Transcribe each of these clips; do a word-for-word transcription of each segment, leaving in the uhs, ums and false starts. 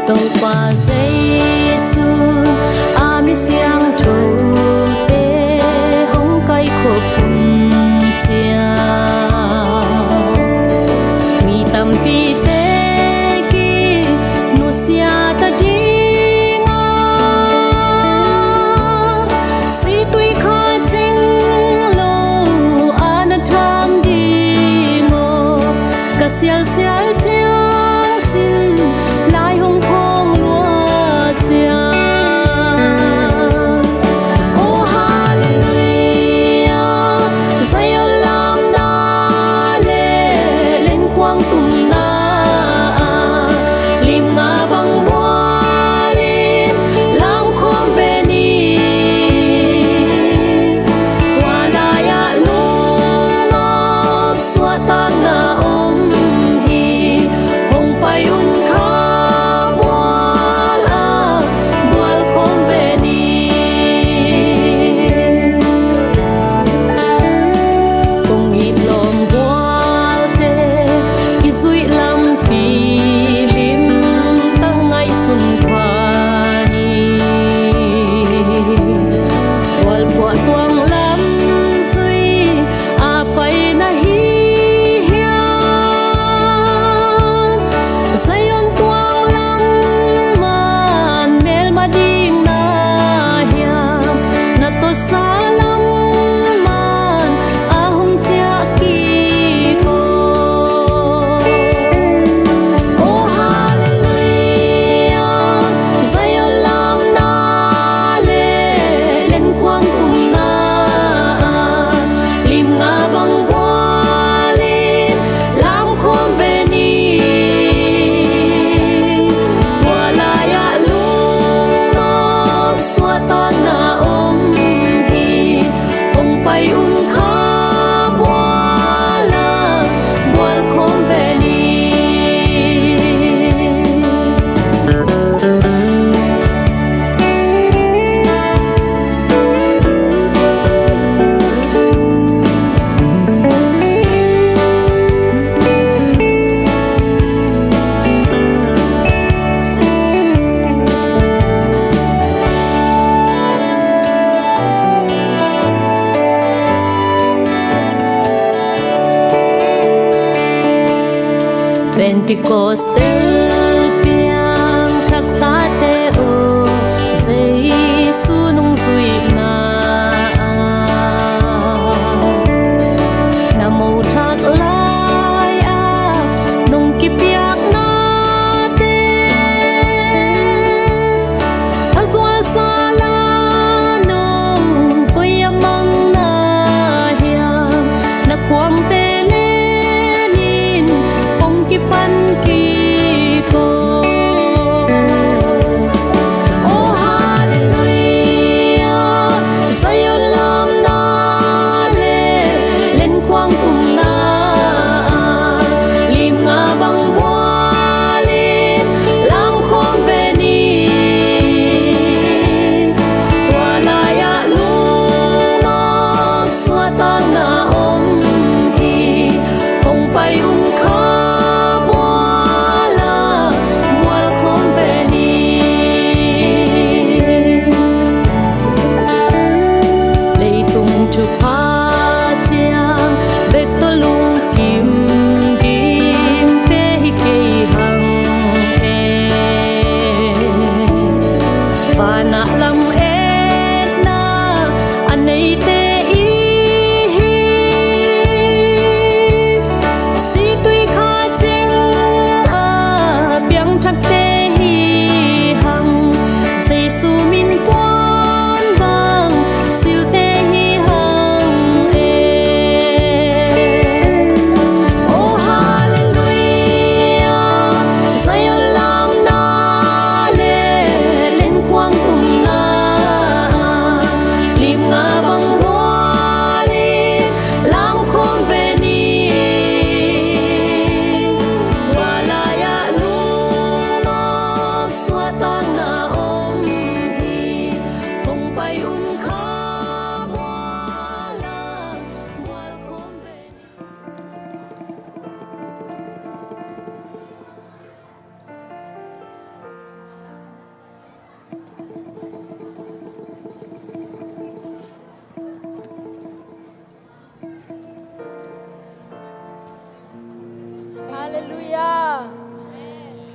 Topa Jesu a mi siangthote hong kaikhop hun ciang, mi tampite kinusia ta ding a, situi kha cing lo a na tham ding aw. Ka sialsial ciang sin lai hong khawng lua ciang. Oh, halleluiah, Zion lamna le lenkhuang tumna ah lim nga bang bualin lam khawm ve ni. Tua lai-ah lungnop suahtakna om hi. Hong pai un kha bual ah bual khawm ve ni. Kong it lawm bualte i zuih lampi limtak ngaihsun pha ni. Bualphuah tuang lam zui a pai na hi hiam? Zion tuang lam man melma ding na hiam? Na tawsa lam man a hong ciah kik aw. Oh, halleluiah, Zion lamna le lenkhuang tumna ah lim nga bang bualin lam khawm ve ni. Tua lai-ah lungnop suahtakna om hi. Hong pai un kha bual ah bual khawm ve ni. Pentecost tel piangthak tate aw, Jesu nungzuihna ah, na mothak lai-ah nong kipiaknate a zualsa la nong koi a mang na hiam? Na khuangte lenin hong kipan kik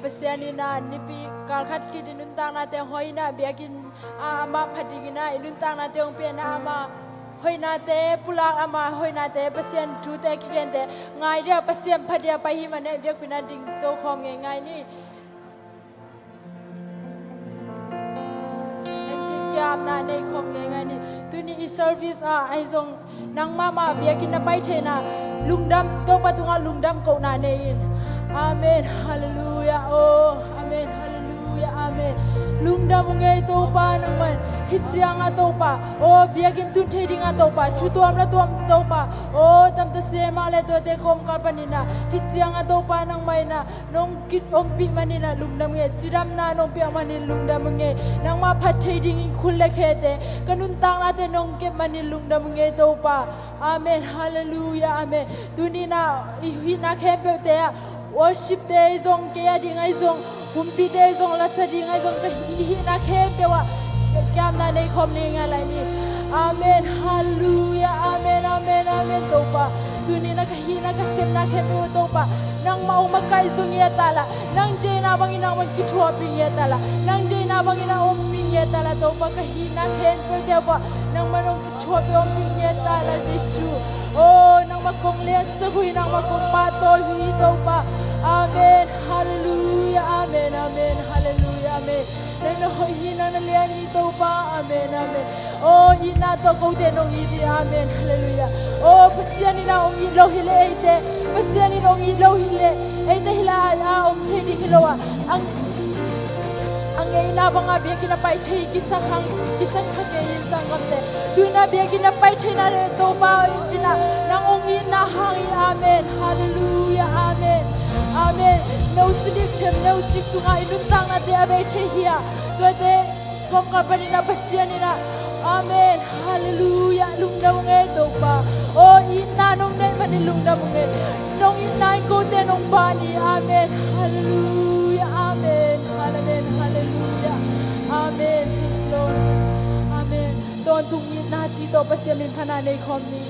Pasian in ah nipi kal khat khit i nuntaknate hong hoih in ah, biakinn ah amah phat dingin ah i nuntaknate hong pia in ah, ama hoihnate pulak, ama hoihnate Pasian thute kigente ngai dia, Pasian phat dia pai hi mah in ah biakpiakna ding to khawm ngeingai ni. Nang kikiapna nei khawm ngeingai ni. Tuni i service ah ahi zong nang mahmah biakinn na pai theihna lungdam, Topa tungah lungdam kohna nei in. Amen. Halleluiah. Oh, amen. Halleluiah. Amen. Lungdam ung ei Topa nangmah in. Hih ciangah Topa, oh, biakinn tun thei dingah Topa, thu tuam la tuam Topa, oh, tamta se mah le tuate kawmkal panin ah hih ciangah Topa nangmah in ah nong ki ompih manin ah lungdam ung ei. Cidamna nong piak manin lungdam ung ei. Nangmah phat thei dingin khut le khete, ka nuntaknate nong kep manin lungdam ung ei Topa. Amen. Halleluiah. Amen. Tuni in ah i hihna khempeuhte ah, worship-te ahi zong, kei a ding ahi zong, kumpite ahi zong, lasa ding ahi zong, ka hih, hihna khempeuh ah kiapna nei khawm ngeingai lai ni. Amen. Halleluiah. Amen. Amen. Amen. Topa, tuni in ah ka hihna ka sepna khempeuh Topa, nangmah hong makaih zo ngiat ta la, nang deihna bangin ah hong kithuahpih ngiat ta la, nang deihna bangin ah hong ompih ngiat ta la Topa, ka hihna khempeuhte ah nangmah hong kithuahpih ompih ngiat ta la Jesu. Oh, nangmah kong liansak uh hi, nangmah kong pahtawi uh hi Topa. Amen. Halleluiah. Amen. Amen. Halleluiah. Amen. Nang na hoih hi, nang na lian hi Topa. Amen. Amen. Oh, itna tawh kote nong it hi. Amen. Halleluiah. Oh, Pasian in ah hong it lo hi leh eite, Pasian in hong it lo hi leh eite hih lai-ah om thei ding hi lo ah, a, a ngeina bangah biakinn a pai thei kisa khang, kisa kha ngei in sanggamte. Tu in ah biakinn a pai theihna le Topa in ah nang hong itna hang hi. Amen. Halleluiah. Amen. Amen. No cilik them, no cik sungah i nuntaknate a bei thei hi a, tuate kawmkal panin ah Pasian in ah, amen, halleluiah, lungdam ung ei Topa. Oh, itna nong neih manin lungdam ung ei. Nong itna in kote nong pha ni. Amen. Halleluiah. Amen. Amen. Halleluiah. Amen. Praise Lord. Amen. Tawntung itna ci tawh Pasian min phatna nei khawm ni.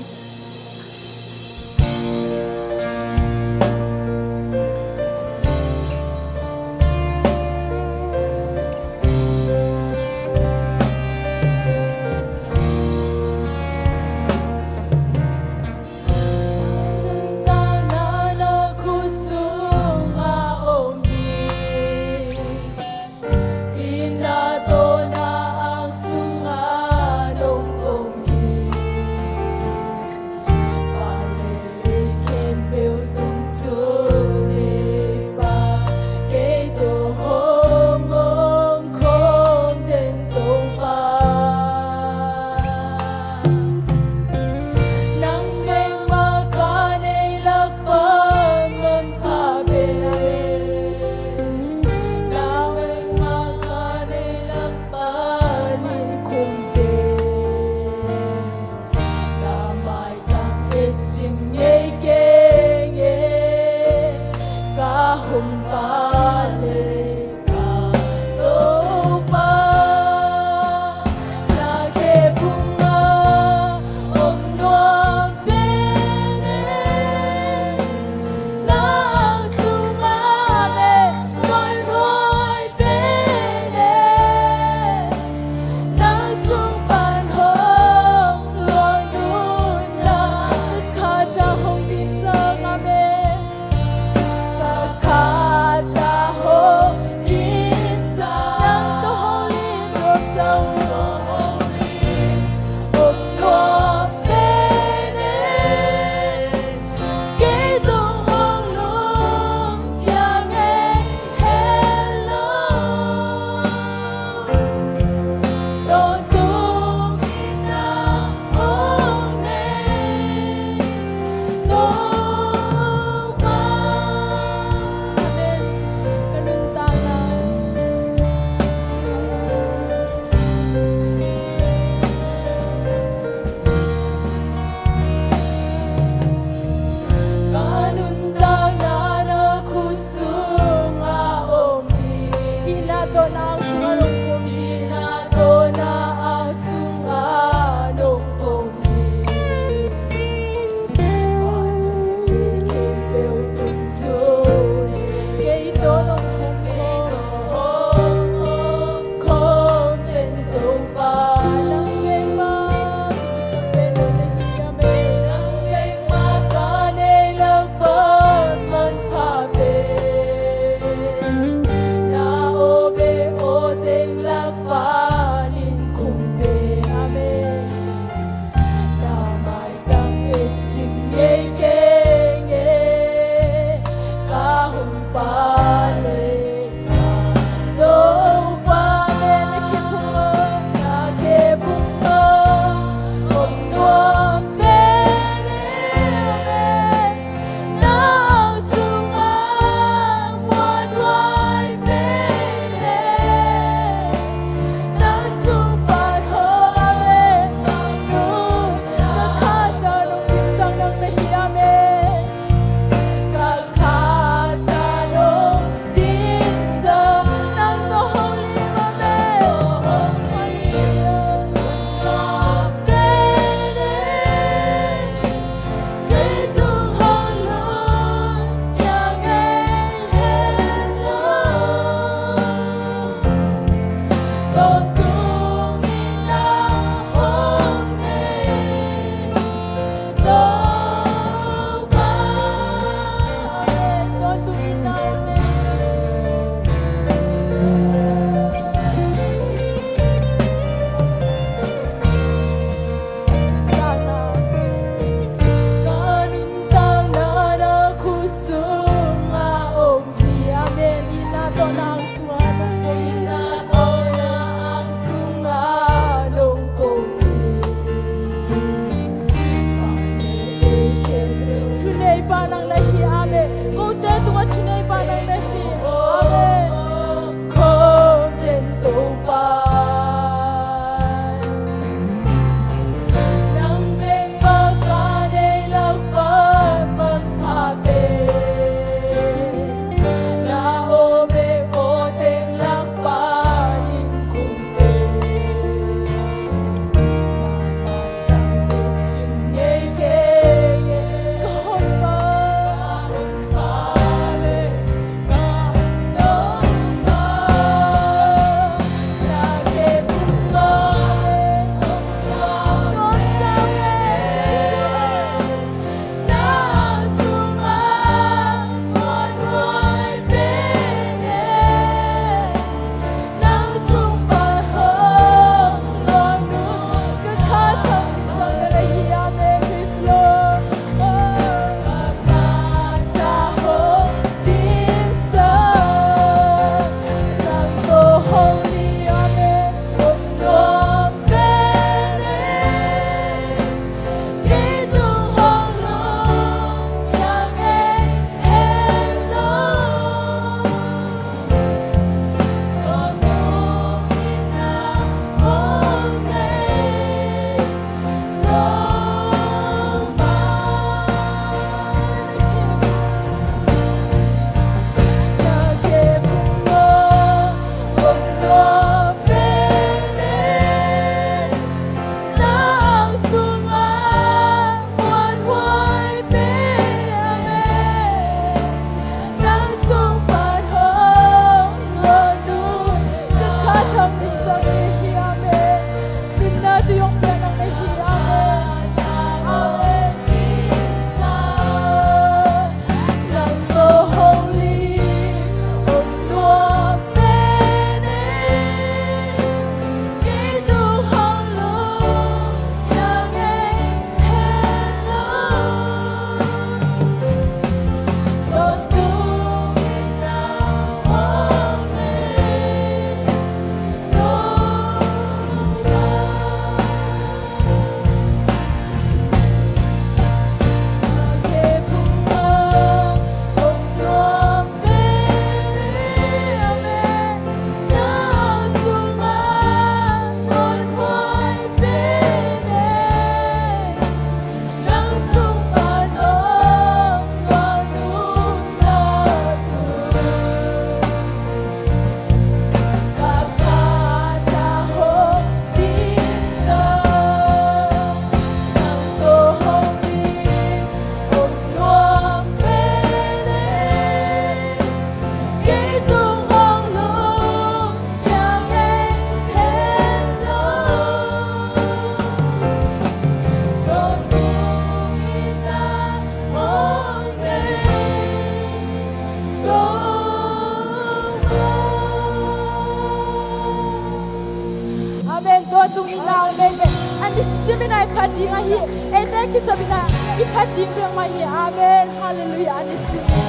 Khat ding ahi, eite kisapina i khat ding peuhmah hi. Amen. Halleluiah. A nisim.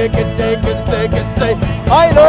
shake it, take it, shake it, say, high low,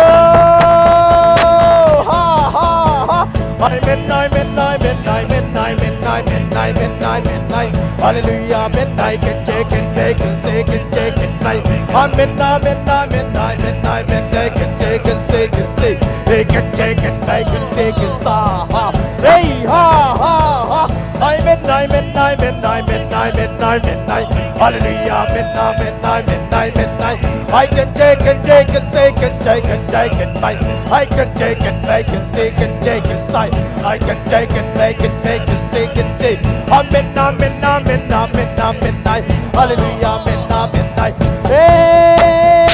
ha, ha, ha. Amen, amen, amen, amen, amen, amen, amen, amen, amen. Hallelujah, amen. I can shake it, make it, shake it, shake it, make. Amen, amen, amen, amen, amen. I can shake it, shake it, shake it. He can shake it, shake it, shake it, sa, ha. Say, ha, ha, ha. Amen, amen, amen, amen, amen, amen, amen. Hallelujah, amen, amen, amen, amen, amen. I can shake it, shake it, shake it, shake it, shake it, make. I can shake it, make it, shake it, shake it, say. I can shake it, make it, shake it, shake it, shake. Amen, amen, amen, amen, amen, amen. Hallelujah, amen, amen, amen. Hey,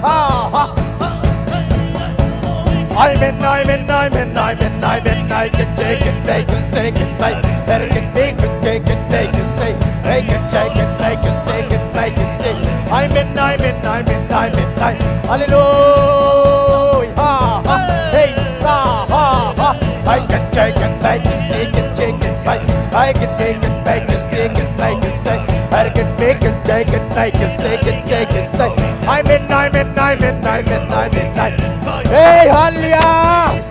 ha, ha. Amen, amen, amen, amen, amen. I can shake it, make it, shake it, make it. Shake it, make it, shake it, shake it, shake. Make it, shake it, make it, shake it, make it, shake. Amen, amen, amen, amen, amen. Hallelujah. Ha, ha. Hey, sa, ha, ha. I can shake it, make it, shake it, shake it, make. I can make it, make it, shake it, make it, shake. I can make it, shake it, make it, shake it, shake it, shake. Amen, amen, amen, amen, amen, amen. Hey, hallelujah.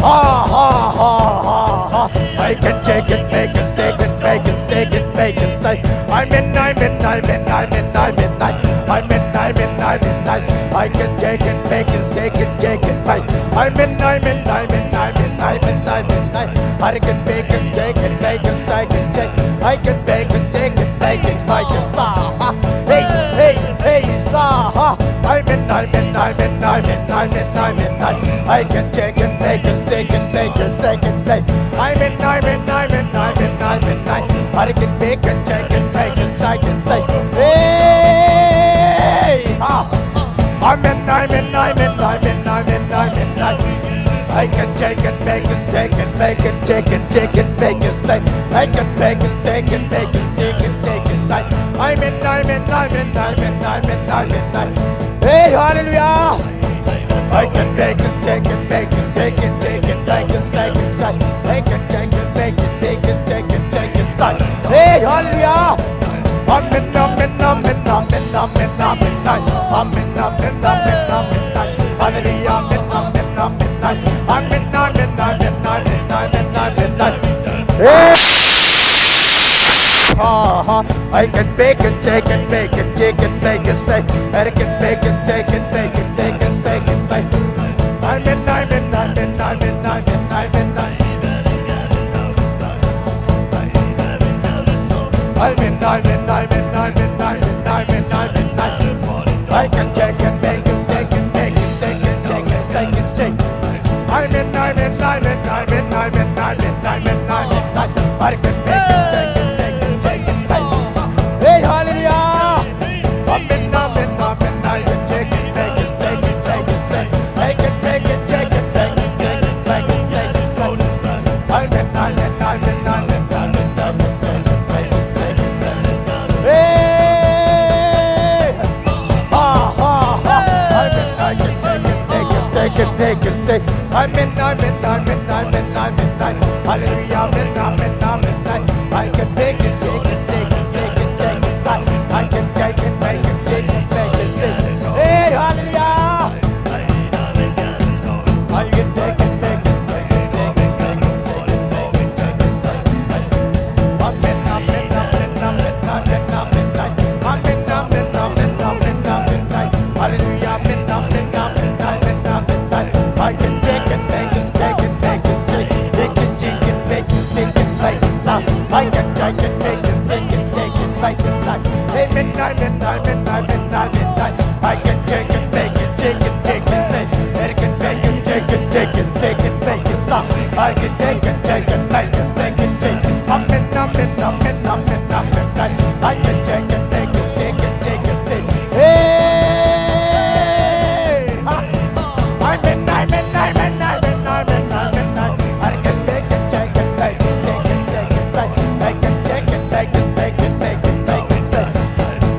Ha, ha, ha, ha, ha. I can shake it, make it, shake it, make it, shake it, make it, say. Amen, amen, amen, amen, amen, amen. Amen, amen, amen, amen. I can shake it, make it, shake it, shake it, make. Amen, amen, amen, amen, amen, amen, say. I can make it, shake it, make it, shake it, shake. I can make it, shake it, make it, make it, sa, ha. Hey, hey, hey, sa, ha. Amen, amen, amen, amen, amen, amen, amen. I can shake it, make it, shake it, shake it, shake it, make. Amen, amen, amen, amen, amen, amen. I can make it, shake it, shake it, shake it, shake. Hey, ha. Amen, amen, amen, amen, amen, amen, amen. I can shake it, make it, shake it, make it, shake it, shake it, make it, shake. I can make it, shake it, make it, shake it, shake it, like. Amen, amen, amen, amen, amen, amen, amen. Hey, hallelujah. I can make it, shake it, make it, shake it, shake it, make it, shake it, shake. I can shake it, make it, make it, shake it, shake it, shake. Hey, hallelujah. Amen, amen, amen, amen, amen, amen, amen. Amen, amen, amen, amen, amen. Hallelujah, amen, amen, amen, amen. Amen, amen, amen, amen, amen, amen, amen. Hey! Ha, ha. I can make it, shake it, make it, shake it, make it, say. I can make it, shake it, make it, make it, shake it, say. Amen, amen, amen, amen, amen, amen, amen. Amen, amen, amen, amen, amen, amen, amen, amen. I can shake it, make it, shake it, make it, shake it, shake it, shake it, shake. Amen, amen, amen, amen, amen, amen, amen, amen. I can make it, shake it, shake it, shake it, shake. Hey, hallelujah. Amen, amen, amen, amen. Shake it, make it, shake it, shake it, shake. Make it, make it, shake it, shake it, shake it, make it, shake it, shake. Amen, amen, amen, amen, amen, amen, shake it, make it, shake it, shake it. Hey! Ha, ha, ha. Amen, amen, shake it, make it, shake it, shake it, shake. Amen, amen, amen, amen, amen, amen. Hallelujah, amen, amen, amen, amen. I can make it, shake it, shake it, shake it, shake it, shake. I can shake it, make it, shake it, shake it, shake. Hey, hallelujah. I can make it, make it, shake it, shake it, shake it, shake it, shake it, shake. Amen, amen, amen, amen, amen, amen, amen. Amen, amen, amen, amen, amen, amen. Hallelujah, amen, amen, amen, amen, amen. I can shake it, make it, shake it, make it, shake it, shake it, shake it, make it, shake it, make it, stop. I can shake it, make it, shake it, shake it, make it, stop. Amen, amen, amen, amen, amen, amen. I can shake it, make it, shake it, make it, shake it, make it, shake it, shake it, shake it, make it, stop. I can shake it, shake it, make it, shake it, shake it. Amen, amen, amen, amen, amen, amen. I can shake it, make it, shake it, shake it, shake it. Hey! Ha! Amen, amen, amen, amen, amen, amen, amen. I can make it, shake it, make it, shake it, shake it, shake. I can shake it, make it, shake it, shake it, make it, shake.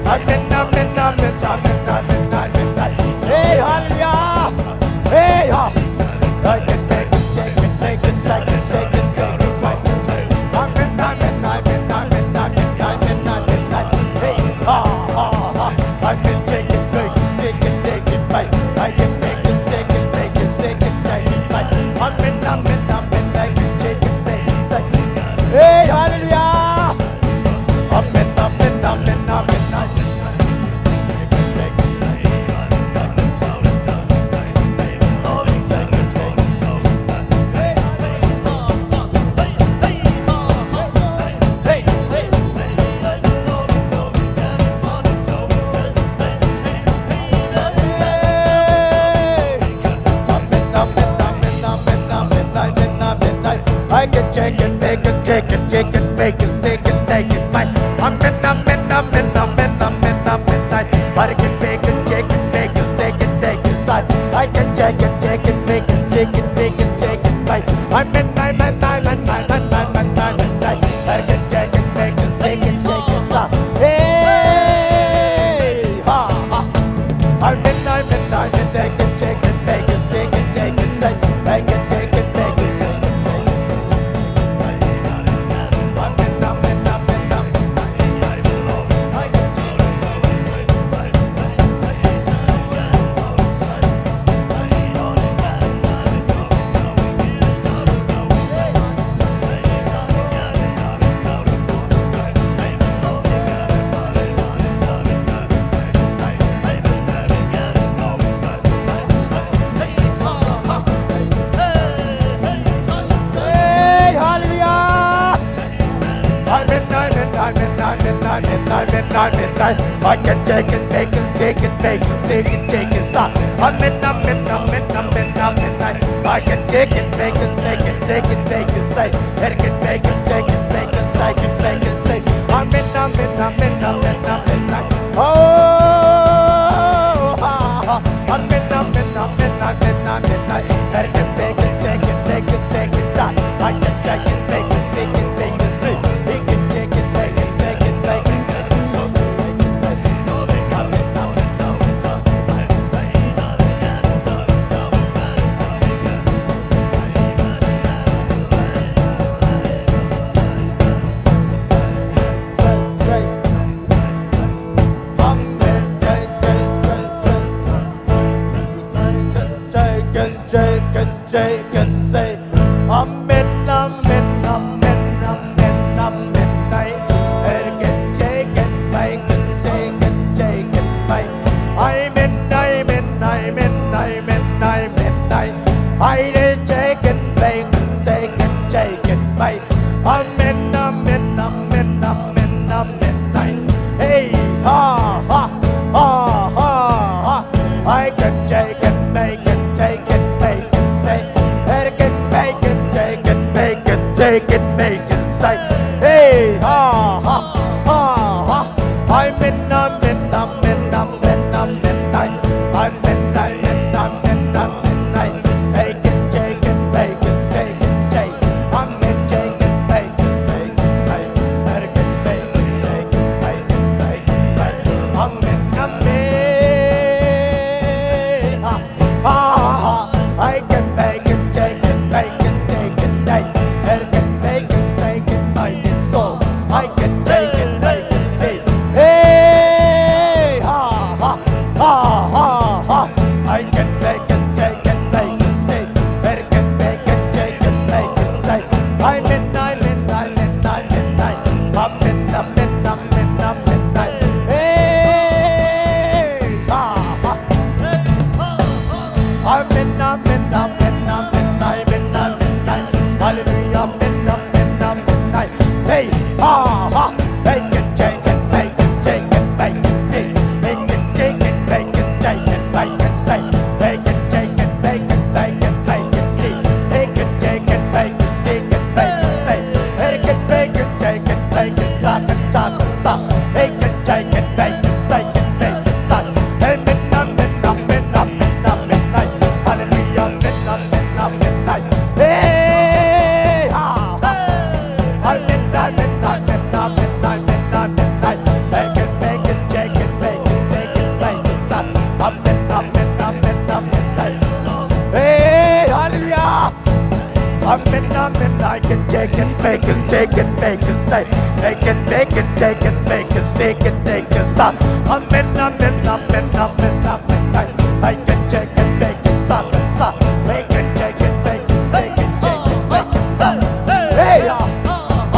Amen, amen, amen, amen, amen, amen, amen. Hey, hallelujah. Hey, ha. I can shake it. Chicken, chicken, bacon, chicken, chicken, bacon, chicken, bacon, say. Amen, amen, amen, amen, amen, amen, say. Chicken, bacon, chicken, bacon, chicken, chicken, say. Chicken, chicken, chicken, bacon, chicken, bacon, chicken, bacon. Amen, amen, amen, amen, amen, amen, say. Chicken, chicken, bacon, chicken, chicken, say. Hey, ha, ha. Hey, hallelujah! Amen, amen, amen, amen, amen, amen, amen, amen. I can take it, take it, take it, take it, take it, take it, stop. Amen, amen, amen, amen, amen, amen. I can take it, take it, take it, take it, take it, say. Take it, take it, take it, take it, take it, take it, say. Amen, amen, amen, amen, amen, amen. Oh, ha, ha. Amen, amen, amen, amen, amen, amen. Take it, take it, take it, take it, take it, stop. I can take it, take it, take it, take it, take it, take it, take it, take it, take it, take it. Amen, amen, amen, amen, amen, amen. Amen, amen, amen, amen, amen, amen. Amen, amen, amen, amen, amen, amen, say. Hey, ha, ha, ha, ha, ha. I can take it, make it, take it, make it, say. Take it, make it, take it, make it, take it, make it, say. Hey, ha, ha, ha, ha. Amen, amen, amen, amen, amen, say. Amen, amen, amen, amen, say. Take it, take it, make it, take it, say. Hey, ha, ha, ha, ha. I can make it, take it, make it, say. Make it, make it, take it, make it, say. Amen, amen, amen, amen, amen. Amen, amen, amen, amen, amen. Hey, ha, ha. Amen, amen, amen, amen, amen, amen, amen. Hallelujah, amen, amen, amen, amen. Hey, ha, ha. Make it, take it, make it, take it, make it, see. Make it, take it, make it, take it, make it, say. Make it, take it, make it, take it, make it, see. Make it, take it, make it, take it, make it, say. Make it, make it, take it, make it, stop it, stop it, stop. Make it, take it, make it, take it, make it, stop. Amen, amen, amen, amen, amen, say. Hallelujah, amen, amen, amen, amen. Hey, ha, ha. Amen, amen, amen, amen, amen, amen, amen. Make it, make it, take it, make it, take it, make it, stop. Amen, amen, amen, amen, amen. Hey, hallelujah. Amen, amen, I can take it, make it, take it, make it, say. Make it, make it, take it, make it, take it, take it, stop. Amen, amen, amen, amen, amen, I, I can take it, make it, stop, stop. Make it, take it, make it, make it, take it, make it, stop. Hey, yeah.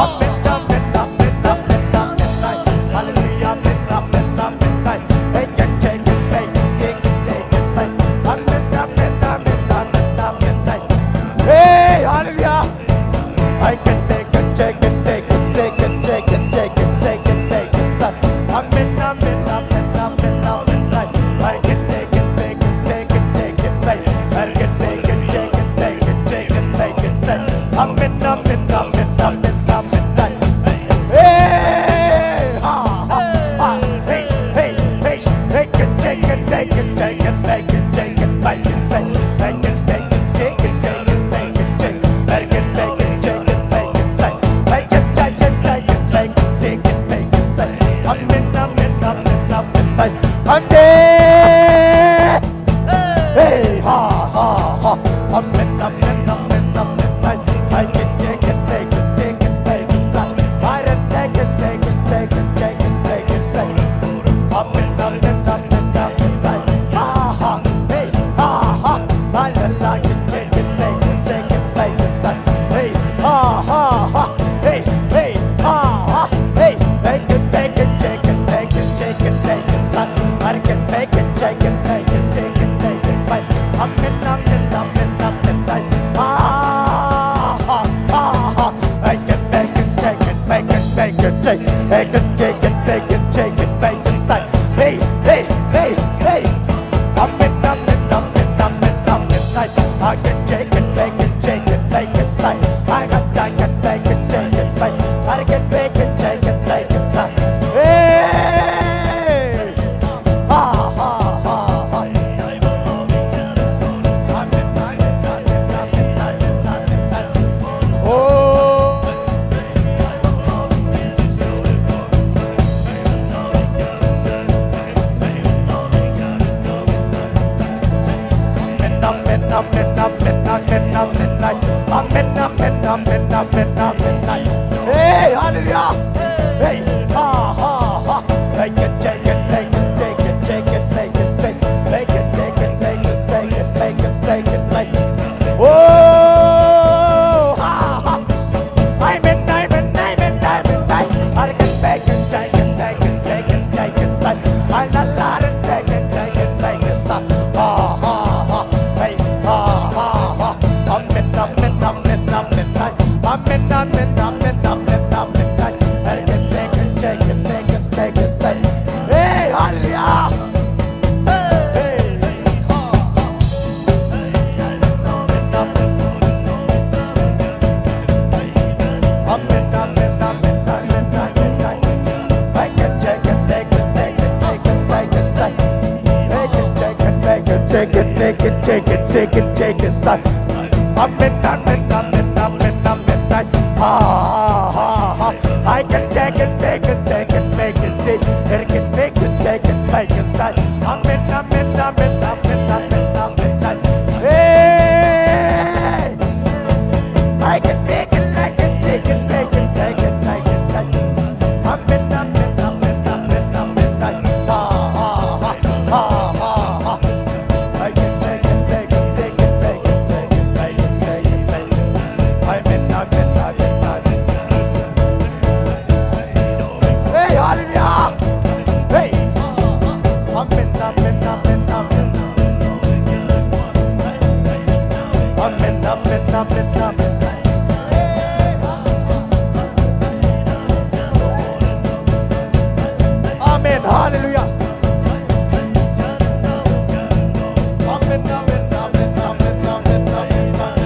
Amen, amen, amen, amen, amen, I, hallelujah, amen, amen, amen, I, make it, take it, make it, take it, take it, say. Amen, amen, amen, amen, amen, I, hey, hallelujah. I can take it, take it, take it, take it, take it, take it, take it, take it, stop. Amen, amen, amen, amen, amen, I, I can take it, take it, take it, take it, take it. I can take it, take it, take it, take it, take it, stop. Amen, amen, Bacon, shake it, bacon, shake it, bacon, say. Hey, hey, hey, hey. Amen, amen, amen, amen, amen, say. I can shake it, bacon, shake it, bacon, say. I can shake it, bacon, shake it, say. I can bacon, shake it, bacon, say. Hey. Ha, ha, ha, ha. Oh. Amen, amen, amen, amen, amen, amen. Amen, amen, amen, amen, amen, amen. Hey, hallelujah. Hey, ha, ha, ha. Hey, shake it, shake it, shake it, shake it, shake it, shake it. Shake it, shake it, shake it, shake it, shake it, shake it, shake it. Oh, ha, ha. Amen, amen, amen, amen, amen. I can shake it, shake it, shake it, shake it, shake it, shake it. I la la la, shake it, shake it, shake it, shake it. Ha, ha, ha. Hey, ha, ha, ha. Amen, amen, amen, amen, amen. Amen, amen, amen, amen, amen, amen. Hey, hallelujah. Hey, hey. Amen, amen, amen, amen, amen, amen. Take it, take it, take it, take it, take it, take it, take it, take it. Take it, take it, take it, take it, take it, take it, take it, son. Amen, amen, amen, amen, amen, amen. Ha, ha, ha, ha. I can take it, take it, take it, make it sick. Take it, take it, take it, make it sick. Amen, amen, amen, amen, amen, amen, amen. Hey! I can take it, I can take it, take it, take it, take it, take it. Amen, amen, amen, amen, amen, amen. Ha, ha, ha, ha, ha, ha. I can take it, take it, take it, take it, take it, take it, take it, take it. Amen, amen, amen, amen. Hey, hallelujah. Hey. Amen, amen, amen, amen. Amen, amen, amen, amen. Amen. Hallelujah. Amen, amen, amen, amen, amen, amen, amen.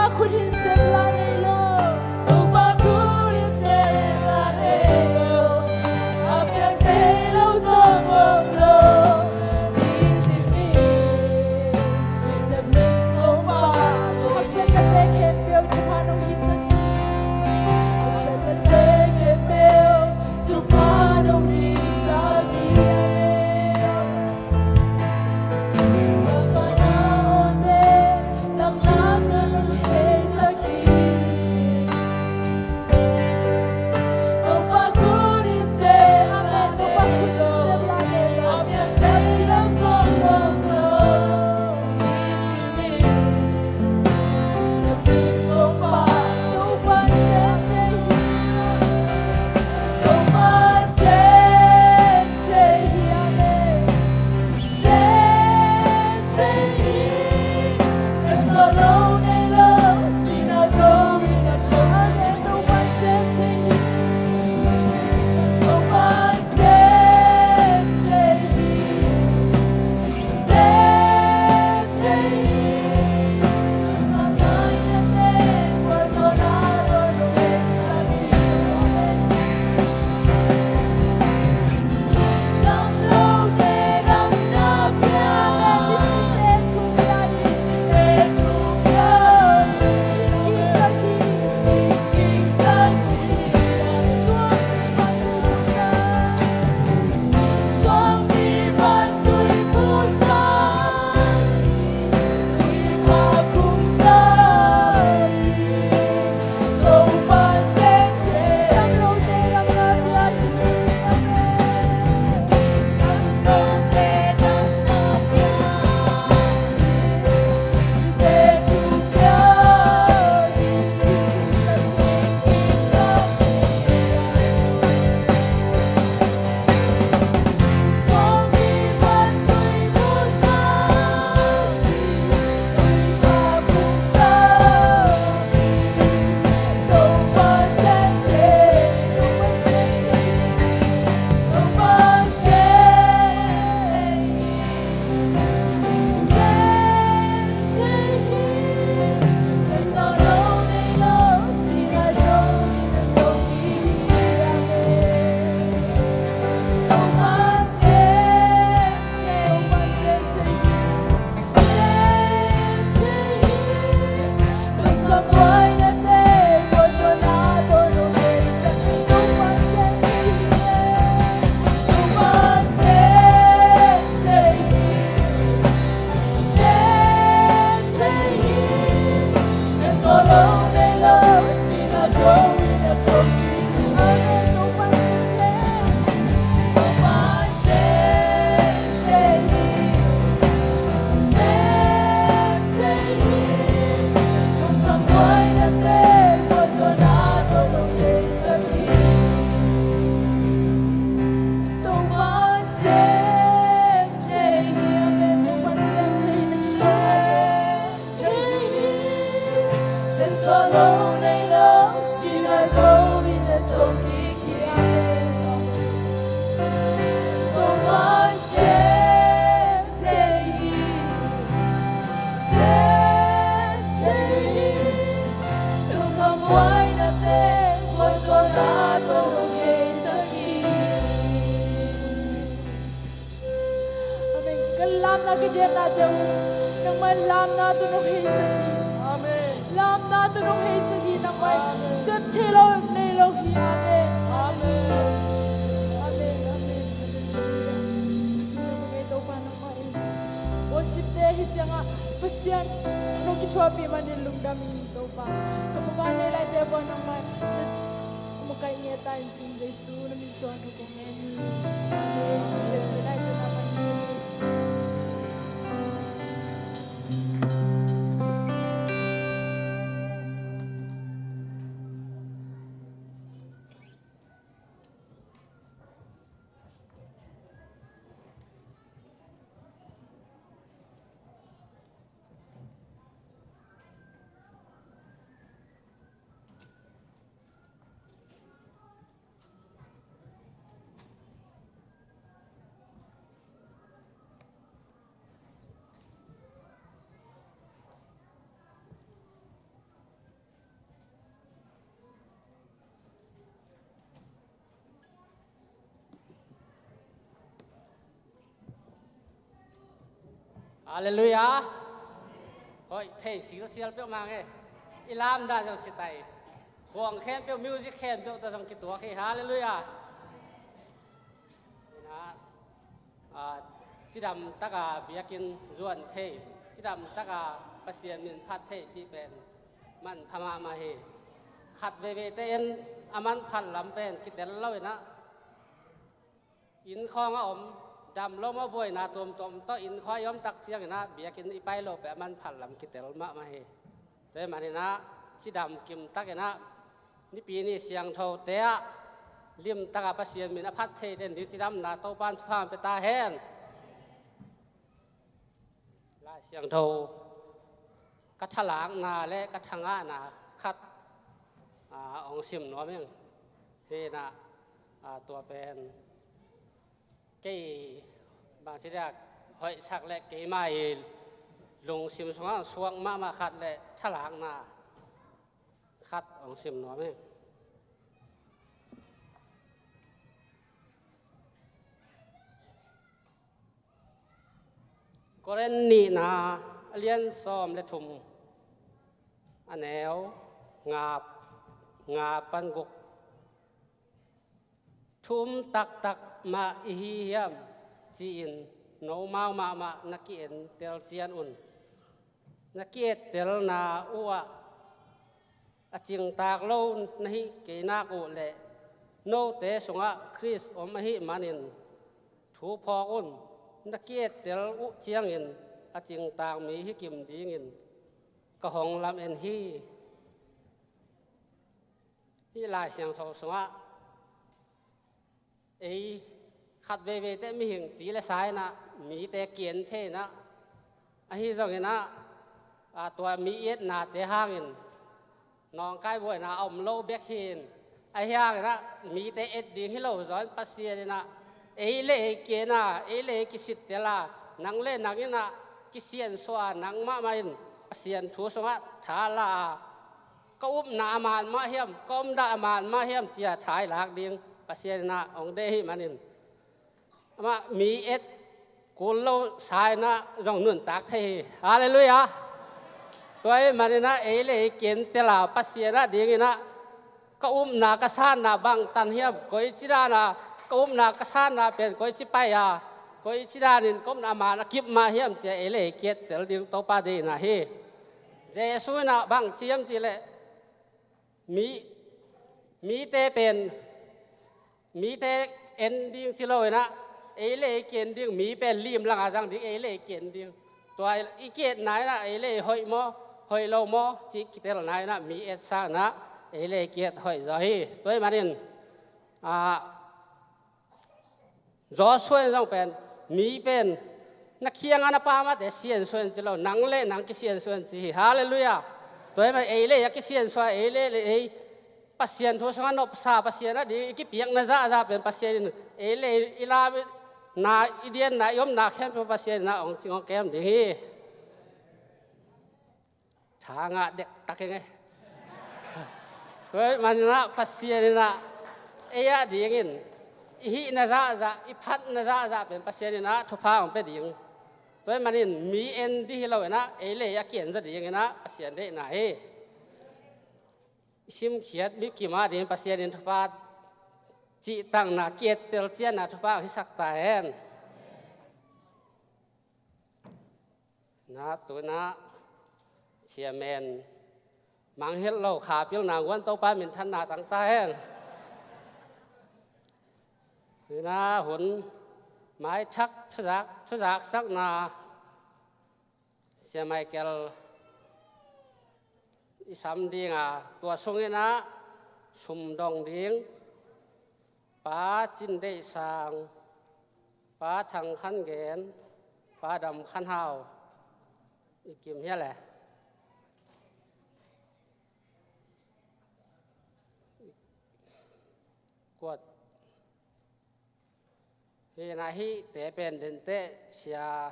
Khut in sem la nei lo. Topa khut in sem la nei lo. A piang thei lo zong om lo. Nisim in na min Topa khut in sem la nei khempeuh thupha nong hisak hi. Khut in sem la nei khempeuh thupha nong hisak hi. Amen. Ka lamna ka diatna te uh, nangmah lamna tawh nong heisak hi. Amen. Lamna tawh nong heisak hi, nangmah. Amen. Sep thei lo nei lo hi. Amen. Amen. Amen. Amen. Hallelujah. Topa nangmah in worship te hi ciangah Pasian nong kithuahpih manin lungdam ing Topa. Ka papa nei lai te pua nangmah. Makaih nge ta in cin Jesu na min suang kong ngen hi. Amen. Halleluiah. Hoih thei silsial peuhmah nge. I lamdang zong sitai. Khuang khempeuh, music khempeuh tawh zong kituak hi. Halleluiah. Ina, ah, cidam taka biakinn zuan thei, cidam taka Pasian min phat thei cih pen manpha mahmah hi. Khat veiveite in a manphat lam pen kitel lo ina, inn khawng a om, dam lo maw, buaina tuamtuam tawh inn khawng a i om tak ciangin ah biakinn i pai lo peuh a manphat lam kitel mahmah hi. Tua ahih manin ah cidam kim takin ah Nipi ni siangthote ah limtaka Pasian min a phat thei den ding cidamna Topa'n thupha hong pia ta hen. Lai Siangtho ka thalakna le ka thangahna khat, aa, hong sim nuam ing. Hi ina, aa, tua pen kei bangci dia hoihsak le keima i lungsim sungah suak mahmah khat le thalakna khat hong sim nuam ing. Korin nihna a lian sawm le thum, a neu nga, nga pan guk. Thu um taktak mah i hi hiam ci-in nomau mahmah na ki-ettel cian un. Na ki-ettelna uhah a cingtak lo na hih kei nak uh leh note sungah Khrist om ahih manin thu phawk un. Na ki-ettel uh ciangin a cingtak mi hi kim dingin ka hong lamen hi. Hih Lai Siangtho sungah ei khat veiveite mihing ci le sa ina, mite ki-en thei ina, ahi zongin ah, aa, tua mi etnate hangin nawngkai buaina a om lo bek hi in, ahi hangin ah mite et ding hi lo zawin Pasian ina ei le ei ki-en a, ei le ei kisittel a, nang le nang ina kisiansuah a, nang mahmah in Pasian thu sungah tha la a, ka upna a man mah hiam, ka omna a man mah hiam ci-a tha i lak ding Pasian ina hong deih ahih manin, amah mi et kul lo sa ina zong nuntak thei hi. Halleluiah. Tua ahih manin ah ei le ei ki-entel a, Pasian a dingin ah ka upna ka sanna bangtan hiam, koici dan a ka upna ka sanna pen koici pai a, koici danin ka upna a man a kip mah hiam ci-a ei le ei ki-ettel ding Topa deihna hi. Jesu in ah bang ci hiam cih leh, mi, mite pen, mite en ding ci lo ina, ei le ei ki-en ding, mi pen limlang a zang ding, ei le ei ki-en ding. Tua i ki-etna ina ei le ei hoih maw, hoih lo maw cih kitelna ina mi et sangin ah ei le ei ki-et hoih zaw hi. Tua ahih manin, aa, Joshua in zong pen, mi pen na kiangah na pamte siansuah in ci lo, nang le nang kisiansuah in ci hi. Halleluiah. Tua ahih manin ei le ei a kisiansuah, ei le ei Pasian thu sungah nopsa, Pasian a ding i kipiakna zahzah pen Pasian in ei le ei i lamna, i dianna, i omna khempeuh Pasian in ah hong cing hong kem ding hi. Tha ngah dektak ing e. Tua ahih manin ah Pasian in ah ei a dingin i hihna zahzah, i phatna zahzah pen Pasian in ah thupha hong pia ding. Tua ahih manin mi en ding hi lo in ah ei le ei a ki-en zaw dingin ah Pasian deihna hi. I simkhiat mi kim a dingin Pasian in thupha, cihtakna, ki-ettel cianna thupha hong hisak ta hen. Na, tu-in ah chairman mangngilh lo kha pilna guan Topa minthanna tang ta hen. Tu-in ah hun maithak thuzak, thuzaksakna Sia Michael i sam ding a, tua sungin ah sum dong ding Pa Cin Deih Sang, Pa Thang Khan Gen, Pa Dam Khan Hau, i kim hia le? Kuat. Hi in ah hihte pen denteh Sia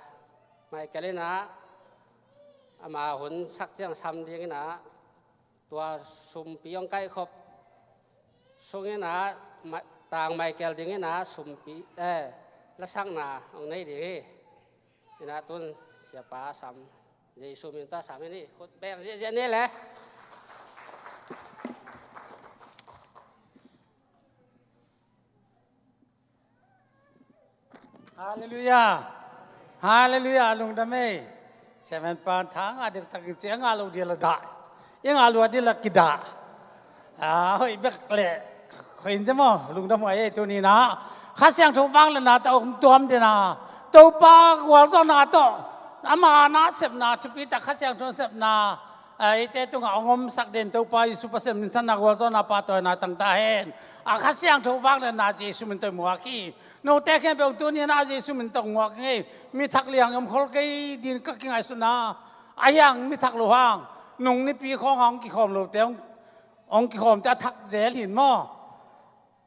Michael in ah ama hun sak ciang sam dingin ah, tua sumpi hong kaihkhop sungin ah, Ma-, Tang Michael dingin ah sumpi, eh, lasakna hong nei ding hi. Hi in ah tun Siapa sam, Jesu min ta sam ni, khut beng ziahziah ni le. Halleluiah. Halleluiah. Lungdam ei. Chairman pan tha ngah diktak in ci a ngah lo dil a dah. I ngah lo a dil a kidah. A hoih bek le. Hoih in ci maw, lungdam huai ei. Tuni na Kha Siangtho vangliatna tawh hong tuam dena, Topa gualzawhna tawh ama nasepna, thupitak Kha Siangtho nasepna, a, eite tungah hong omsak den Topa Jesu Pasian minthanna gualzawhna pahtawina tang ta hen. A Kha Siangtho vangliatna Jesu min tawh muak hi. Note khempeuh tuni na Jesu min tawh muak ngei. Mi thak liang om khol kei din ka kingaihsutna. A hiang mi thak lo hang, nung nipi khawng hang hong kikhawm lote hong, hong kikhawmte a thak zel hin maw.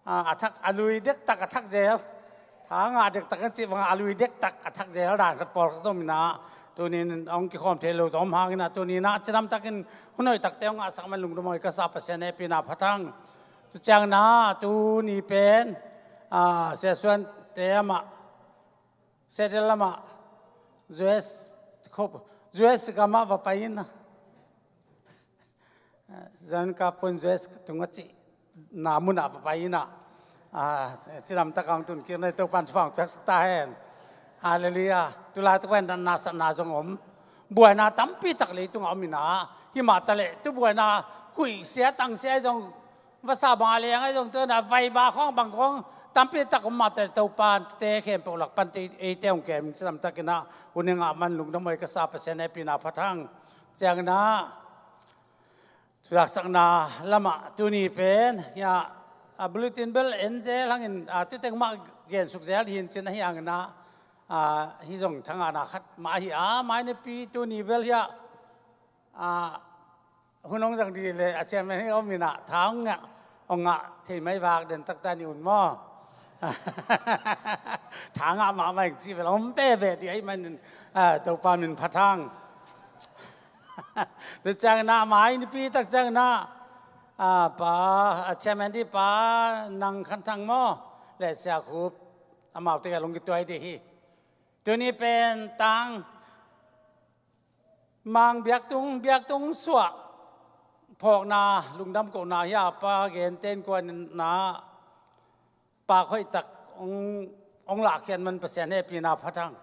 A, a thak, a lui dektak a thak zel. Tha ngah dektak kan cih bangah a lui dektak a thak zel dan khat pawlkhat om inah, tuni in hong kikhawm thei lo zong om hang inah, tuni inah cidamtakin hun hoihtakte hong ngahsak man lungdam huai ka sa Pasian hehpihna pha thang. Tu ciang inah tuni pen, a, Sia Suante amah Seattle lamah U S, U S gamah va pai inah, zan ka pun U S tungah cihna munah va pai inah, a, cidamtak hong tun kik na hi Topan thupha hong piaksak ta hen. Halleluiah. Tulaitak pen natna satna zong om. Buaina tampitak leitungah om inah, himah taleh tu buaina huih sia tang sia zong, vasa bang a leng ahi zong, tu na vaiba khawng bang khawng tampitak om mah taleh Topa te khempeuh lak pante eite hong kem cidamtak inah hun i ngah man lungdam huai ka sa Pasian hehpihna pha thang. Ciang inah thuzaksakna lamah tuni pen hiah, a, bulletin bel en zel hangin, a, tuteng mah gensuk zel hin cin ahi hang inah, a, hi zong thangahna khat mah ahi a, mai nipi tuni bel hiah, a, hun hong zang dih leh a chairman hi om inah tha hong ngah, hong ngah thei mai vak den taktak ni un maw. Tha ngah mahmah ing cih bel om veve dih ahih manin, a, Topa min pha thang. Tu ciang inah mai nipi tak ciang inah, a, pa, a chairman dih pa Nang Khan Thang maw, le Sia Khup, amaute ka lung kituai dih hi. Tuni pen tang Mang biaktung, biaktung suah phawkna, lungdam kohna hi a, pa Gen Ten Kuan inah, pa hoihtak hong, hong lahkhiat man Pasian hehpihna pha thang.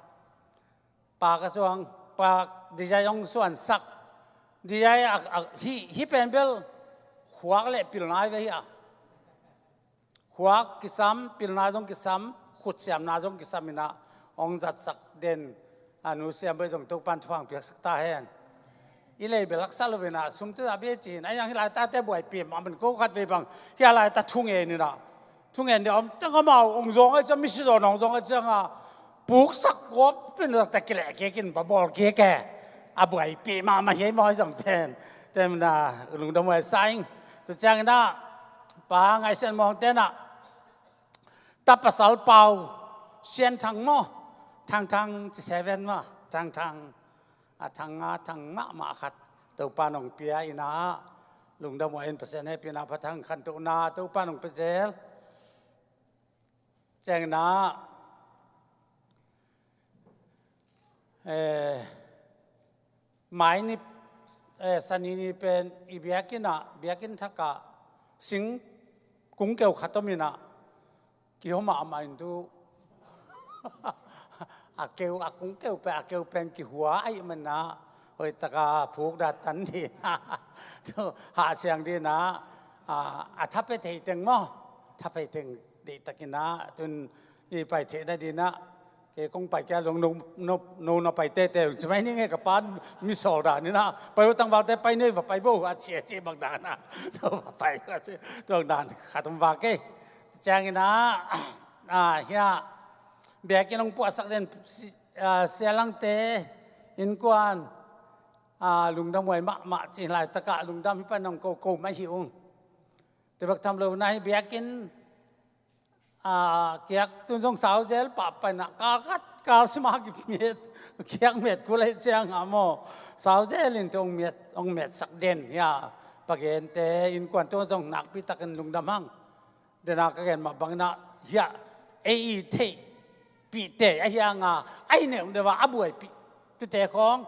Pa ka suang, pa DJ hong suansak. DJ a, a, hi, hi pen bel khuak le pilna hi ve hi a. Khuak kisam, pilna zong kisam, khutsiamna zong kisam inah hong zatsak den, a, Nu Siam Bawi zong Topan thupha hong piaksak ta hen. I lei bel haksa lo inah sum tu a bia ci-in, a hiang hi laitate buaipih mah man ko khat vei bang, hi a laita thungen inah, thungen dih om teng amau hong zawng ahi ciang, misi zawn hong zawng ahi ciang a, puksak gawp pin a ta kileh kik in va bawl kik e. A buaipih mahmah hi ei maw hi zong pen. Tem na lungdam huai sa ing. Tu ciang inah pa Ngai Sian Muang te inah, ta pasal Pau Sian Thang maw, Thang Thang ci seven maw, Thang Thang, a thang nga thang mahmah khat Topan hong pia inah, lungdam huai in Pasian hehpihna pha thang. Khantohna Topan hong pia zel. Ciang inah, eh, mai ni, eh, Sani ni pen i biakinn ah, biakinn thak ah sing kungkeu khat om inah, kihua mahmah in tu a keu, a kungkeu pen, a keu pen kihua ahih manin ah hoihtak a phuk dah tan dih inah, tu hah siang dih inah, a, a tha pia thei teng maw, tha pia thei teng deihtak inah, tun i pai theihna dih inah, kei kong pai kei a, long no, no, no na pai teitei ung ci mai ning e, ka pa in mi sawl dan inah, pai uh tangvalte pai nei va pai vo a ci a ci bang dan a, tu va pai a ci, tu bang dan khat om vak e. Ciang inah, a, hiah biakinn hong puahsak den si-, a, Sia Langte innkuan, a, lungdam huai mahmah ci, laitak ah lungdam hi pan hong ko ko mai hi ung. Tua bek tham lo inah hi biakinn, a, kiak tun zong sau zel pah pan ah, kal khat kal sim a kimet, kiak met kul ahih ciang a maw, sau zel in tu hong met, hong metsak den hi a, pa Gen te innkuan tungah zong nakpi takin lungdam hang. Dena ka gen mah bang inah hiah ei i theihpihte ahi hang a, a hi neu deuh a a buaipih Tute khawng,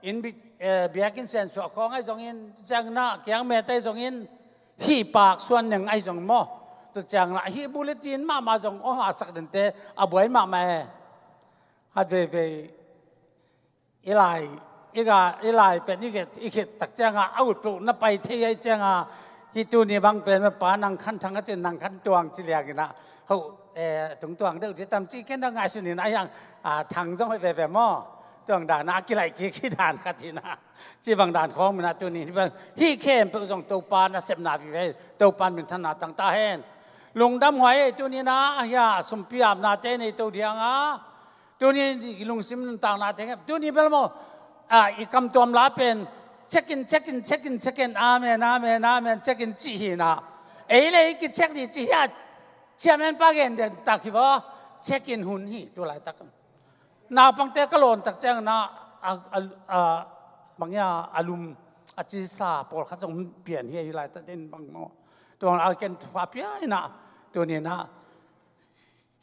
inn bi-, eh, biakinn siansuah khawng ahi zongin, tu ciangin ah kiangmet ahi zongin, hih pak suan neng ahi zongin maw. Tu ciangin ah hih bulletin mahmah zong hong hahsak dente a buai mahmah e. Khat veivei i lai, i ga, i lai pen i khit, i khit tak ciangin ah a ut peuh na pai thei ahi ciangin ah, hih tuni bang pen ma pa nang khan thang a cin nang khan tuang ci liangin ah, ho, eh, tung tuang deuh dih tam ci ken da ngaihsun in a hiang, ah, thang zong hoih veve maw. Tuang dan a kilaih kik hi dan khat hi na. Ci bang dan khawng min ah tuni hih bang hih khempeuh zong Topa nasepna vive, Topa minthanna tang ta hen. Lungdam huai ei tuni na, hia sumpi apnate nei to diang a. Tuni i lungsim nuntakna teng em. Tuni bel maw, ah, i kamtuam la pen check in, check in, check in, check in. Amen, amen, amen. Check in ci hi na. Ei le ei ki check dih ci hia. Chairman pa gen den tak hi va. Check in hun hi tu laitak. Naupangte ka lawn tak ciangin ah, a, a, a, bang hia, a lum, a cisa pawlkhat zong pian hi, hi laitak den bang maw. Tuang a ken thuak pia hi na. Tuni na.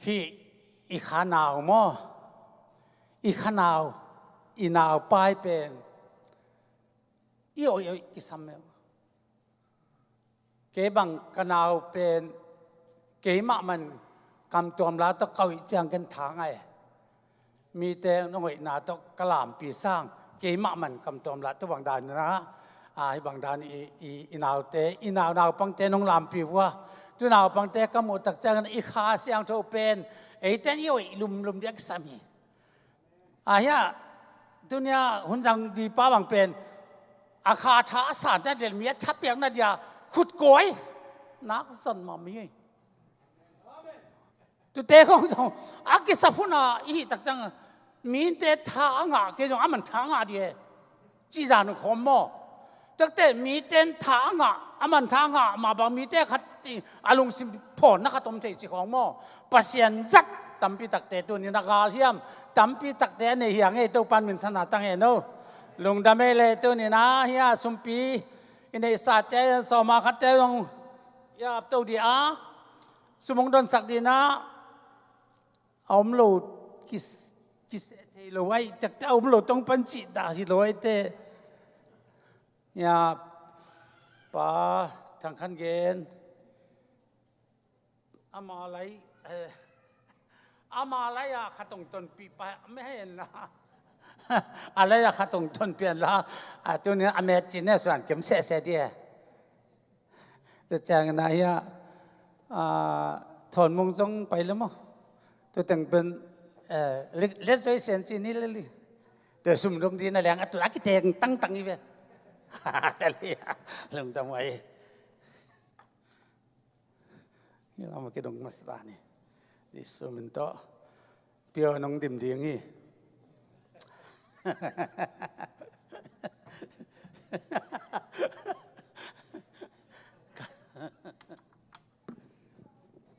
Hih i kha nau maw? I kha nau, i nau pai pen i oih oih kisam meuh. Kei bang ka nau pen keimah man kamtuam la tawh ka oih ciang ken tha ngai. Mite nong oihna tawh ka lampi sang, keimah man kamtuam la tawh bang dan na, a, hih bang dan i, i, i naute, i nau naupangte nong lampi vua. Tu naupangte ka muh tak ciangin i Kha Siangtho pen eite in i oih lumlum dih a kisam hi. A hia, tunia hun zang dih pa bang pen a kha tha a san na del mi a tha piak na dia khut kawi nak zon mah mi. Tute khong zong a kisap hun a i hih tak ciang mite tha a ngah kei zong a man tha a ngah dih e. Ci zan uh khawm maw? Takte mite in tha a ngah, a man tha a ngah mah bang mite khat i a lungsim phawn na khat om thei ci khawng maw? Pasian zat tampi takte tuni na galhiam tampi takte a nei hiang ei Topan minthanna tang e no. Lungdam ei le tuni na hia sumpi i neihsate sawma khatte zong i ap to dih a sum hong donsak dih na. A om lo kis-, kiseh thei lo aih takte a om lo tong pan cih dah hi lo aih te. Ya, pa Thang Khan Gen. Ama lai, eh, ama lai a khatong tonpih pa me hen la. A lai a khatong tonpih an la. A tunin a met cin ne suan kem sehseh dih e. Tua ciangin ah hia, ah, Thawn Mung zong pai le maw? Tua teng pen, eh, let, let zoi sian ci ni le li. Tua sum dong dih na liang a tun a kiteng tangtang hi ve. Hallelujah. Lungdam huai. Hi lam a kidong masa ni. Jesu min tawh. Pia nong dim ding hi.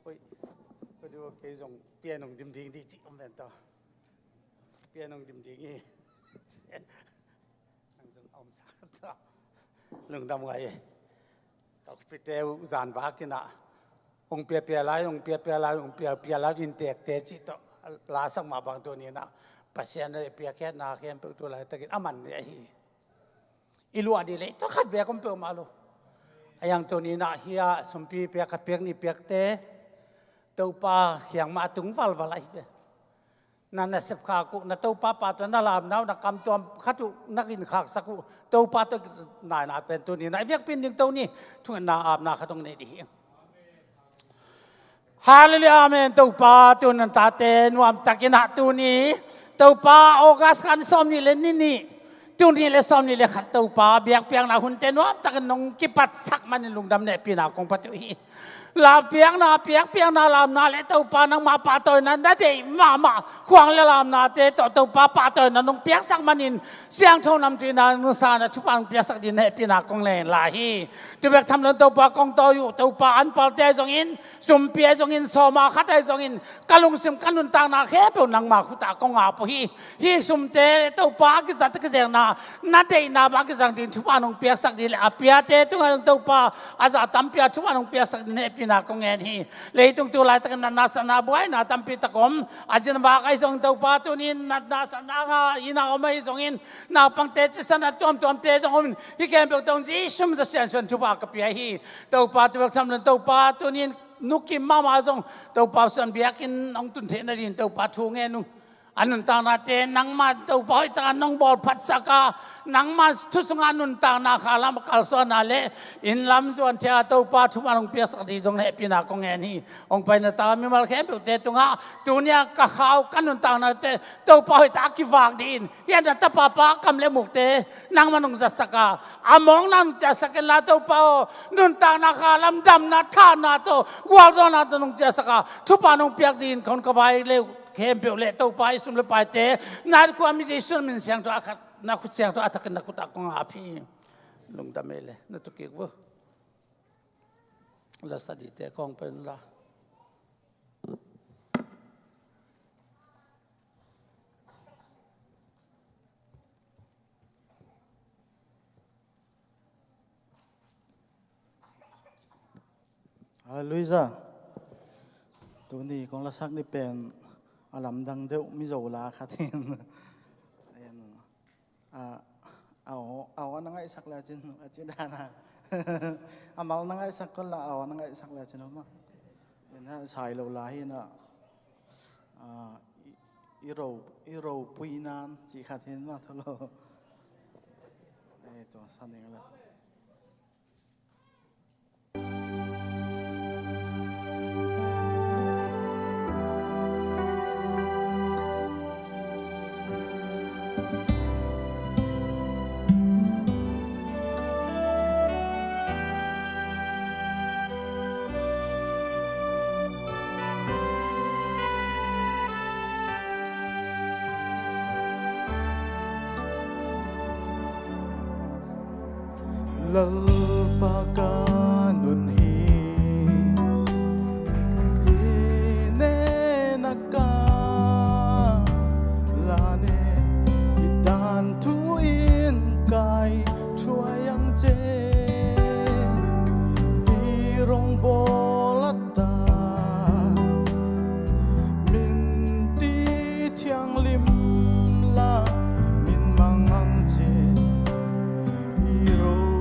Oi, ka du kei zong pia nong dim ding di cih om ven tawh. Pia nong dim ding hi. Nang zong a om sa tawh. Lungdam ngai. Ka khupite uh zan vak in ah hong piapia lai, hong piapia lai, hong piapia lai, inntekte cih tawh la sak mah bang tuni in ah Pasian a piakkhiatna khempeuh tu laitakin a man leh ahi. I luah dih leh tawh khat beek om peuhmah lo. A yang tuni in ah hia sumpi piak khat piak nih piakte Topa kiang mah a tung valval ahi ve. Na nasep khak uh, na Topa pahtawi na lamna uh, na kamtuam khat uh na ginkhaksak uh, Topa tawh naina pen tuni na i biakpi in ding to ni, thungetna apna khat hong nei dih hi. Hallelujah, amen. Topa tuni na tate nuamtakin ah tuni Topa August kha sawm nih le nih nih, tuni le sawm nih le khat Topa biakpiakna hunte nuamtakin nong kipatsak manin lungdam nehpihna kong phat uh hi. Lampiakna, piakpiakna, lamna le Topa nangmah pahtawina na deih mahmah khuang le lamnate tawh Topa pahtawina nong piaksak manin siangtho namtuina nusana thupha nong piaksak ding hehpihna kong len lai hi. Tu bek tham lo in Topa kong tawi uh Topa anpalte ahi zongin, sumpi ahi zongin, sawma khat ahi zongin, ka lungsim ka nuntakna khempeuh nangma khutah kong ap uh hi. Hih sumte Topa a kizat a kizekna na deihna bang a kizang ding thupha nong piaksak ding le a piate tungah Topa a zah tampi a thupha nong piaksak ding heh hehpihna kong ngen hi. Leitung tu laitakin natna satna buaina tampi tak om. A zinvak ahi zongin Topa tuni-in natna satna nga inn ah om ahi zongin naupangte cisana tuamtuamte zong om in hih khempeuh tawh Jesu min tawh siansuan thupha ka pia hi. Topa tu bek tham lo in Topa tuni-in Nu Kim mahmah zong Topa suan biakinn hong tun theih nadingin Topa thu ngen ung. A nuntaknate nangma Topa hoih takin nong bawl phatsak a, nangma thu sungah nuntakna khalam a kalsuanna le inn lam zuan thei a Topa thupha nong piaksak ding zong na hehpihna kong ngen hi. Hong paina ta mimal khempeuhte tungah tuni-a ka khau ka nuntaknate Topa hoih tak a kivak dingin hih a na tapa pa kam le mukte nangma nong zatsak a, a mawkna nong ciahsak inla Topa aw, nuntakna khalam damna thahatna tawh gualzawhna tawh nong ciahsak a, thupha nong piak dingin ka hun ka vai le khempeuh le Topa i sum le paite na khua mi Jesu min siangtho a khat na khut siangtho a thakin na khut ah kong ap hi. Lungdam ei le na tukik bu. La sa dite kong pen la. Halleluiah. Tuni kong lasak ni pen a lamdang deuh Mizo la khat in. A, a, aw, aw, a na ngaihsak le cin, a ci dan a. A mal na ngaihsak kol la, aw, a na ngaihsak le cin, aw ma. Ina sai lo la hi na. A, i, i ro, i ropui nan ci khat hin ma tho lo. Ei, tua sa ning la. Lalpa ka nun hi, i nena ka lane, i dan thu in kai thuai ang ce, i rongbawl a ta, min ti thianglim la, min mang ang ce, i ropuina.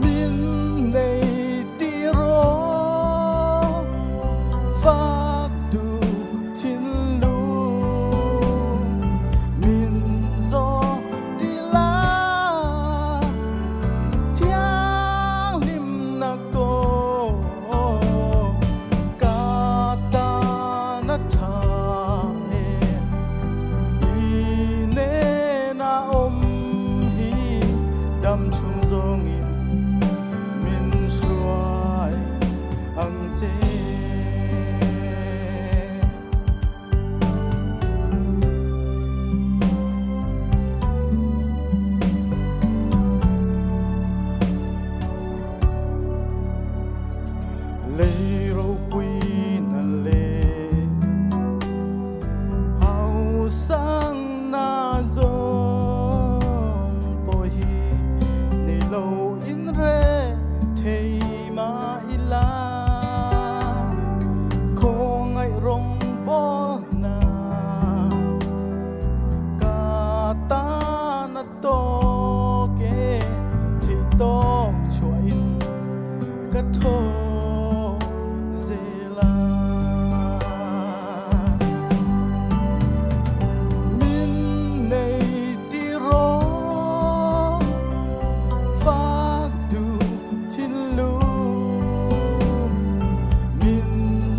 Min nei ti ro, vak tu thinlung, min zaw ti la, thianglim na ko, ka ta na tha e, i nena om hi, dam chung zongin min suai ang ce. Lei ropuina le hausakna zong poi hi, nei lo in re thei mah i la, khawngaih rongbawlna ka ta na tawk e, thei tawk chuah in ka thaw zel a. Min nei ti ro, vak tu thinlung, min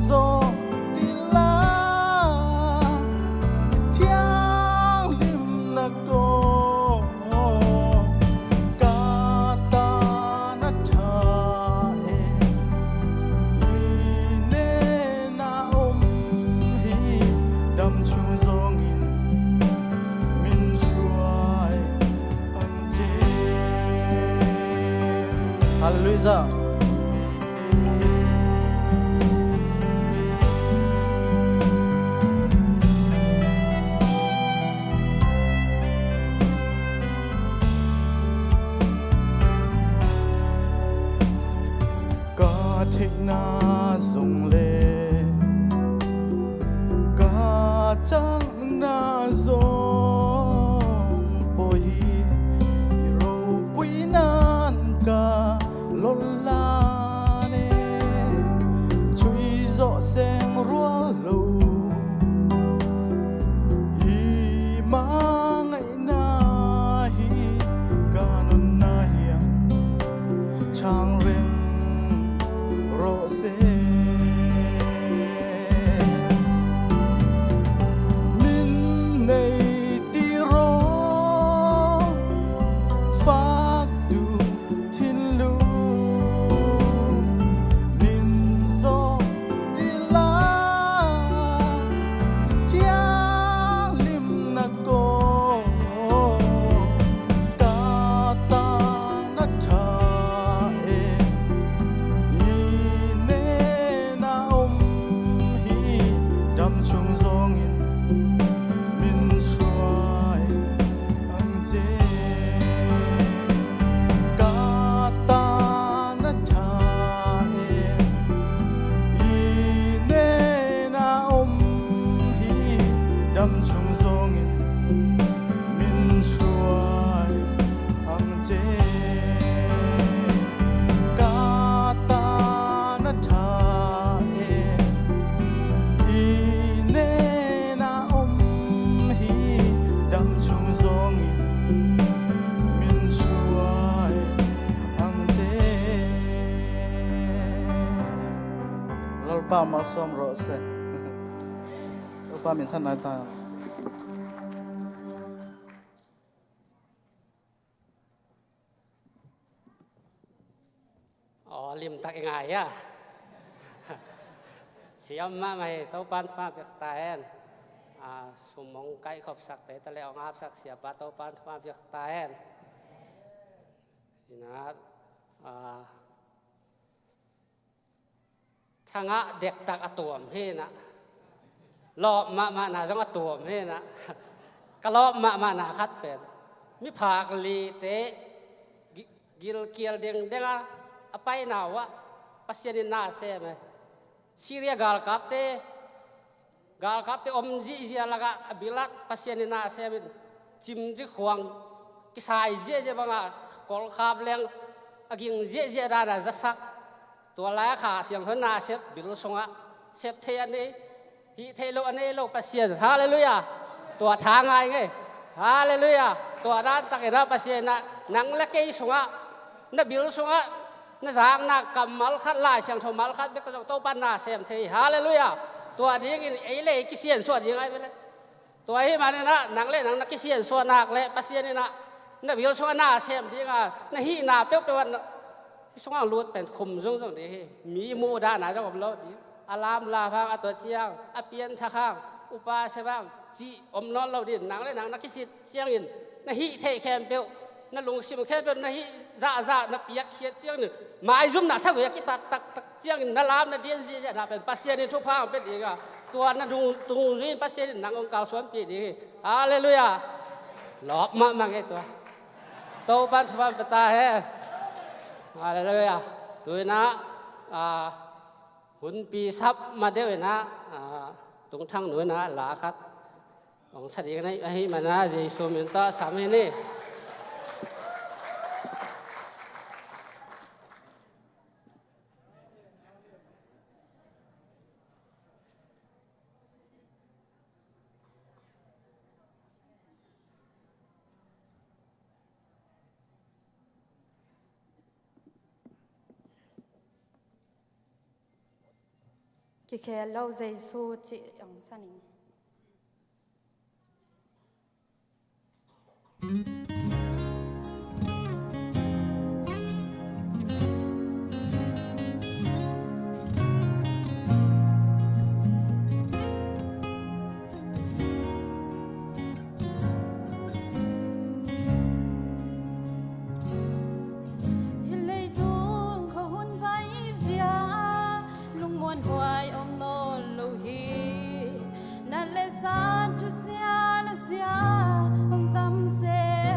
zaw ti la, thianglim na ko, ka ta na tha e, i nena om hi, dam chung zongin min suai ang ce. Halleluiah. Mah ngaihna hi, ka nunna hiam, chang reng rawh se. Min nei ti raw, fak duh thinlung, min zawh ti la, thianghlim na kawm, ka ta na tha e. I nena om hi, dam chung zongin min suai ang ce. Ka ta na tha e. I nena om hi, dam chung zongin min suai ang ce. Ka ta na tha e. I nena om hi, dam chung zongin min suai ang ce. Lalpa malsawm rawh se. Lalpa minthanna ta. Aw, limtak i ngai a. Siam mahmah hi, Topan thupha piak ta hen. A, sum hong kaihkhopsak te ta le hong hapsak siapa Topan thupha piak ta hen. Ina, a, thangah dektak a tuam hi na. Lawp mahmahna zong a tuam hi na. Ka lawp mahmahna khat pen miphak lite gi-, gilkial dengdeng a, a paina uh ah Pasian in na a sem e. Syria galkapte, galkapte om zihziah lakah a bilat Pasian in na a sem in, cimci khuang kisai ziahziah bangah kolkhap leng a ging ziahziah dana zasak. Tua lai-a Kha Siangtho na sep, bil sungah sep thei a nei, hih theih loh a nei lo Pasian. Halleluiah. Tua tha ngai ngei. Halleluiah. Tua dan takin ah Pasian ah nang le kei sungah, na bil sungah na zakna kammal khat, Lai Siangtho mal khat bek tawh zong Topa na sem thei. Halleluiah. Tua dingin ei le ei kisiansuah ding ai ve le. Tua ahih manin ah nang le nang na kisiansuah nak leh Pasian in ah na bil sungah na sem ding a, na hihna peuhpeuh ah na, hih sungah lut pen khum zungzung ding hi. Mi muh dahna zong om lo ding. A lamlam hang, a tua ciang a pianthak hang, upa sem hang cih om nawn lo ding. Nang le nang na kisit ciangin na hih theih khempeuh, na lungsim khempeuh, na hih zahzah na piakkhiat ciangin, maizumna thagui a kitat taktak ciangin na lam na dian ziahziahna pen Pasian in thupha hong pia ding a, tua na dung, dungzui in Pasian in nang hong kalsuanpih ding hi. Halleluiah. Lawp mahmah ngei tua. Topan thupha pia ta hen. Halleluiah. Tu-in ah, a, hunpi sap ma deuh in ah, a, Tungthang nu in ah la khat hong sa ding ahih manin ah Jesu min tawh sam hi ni. Kikhel lo Jesu cih hong sa ning. Hih leitung khuahun paizia ah lungmuanhuai om nawn lo hi. Nat le zan thusia na sia hong tam se.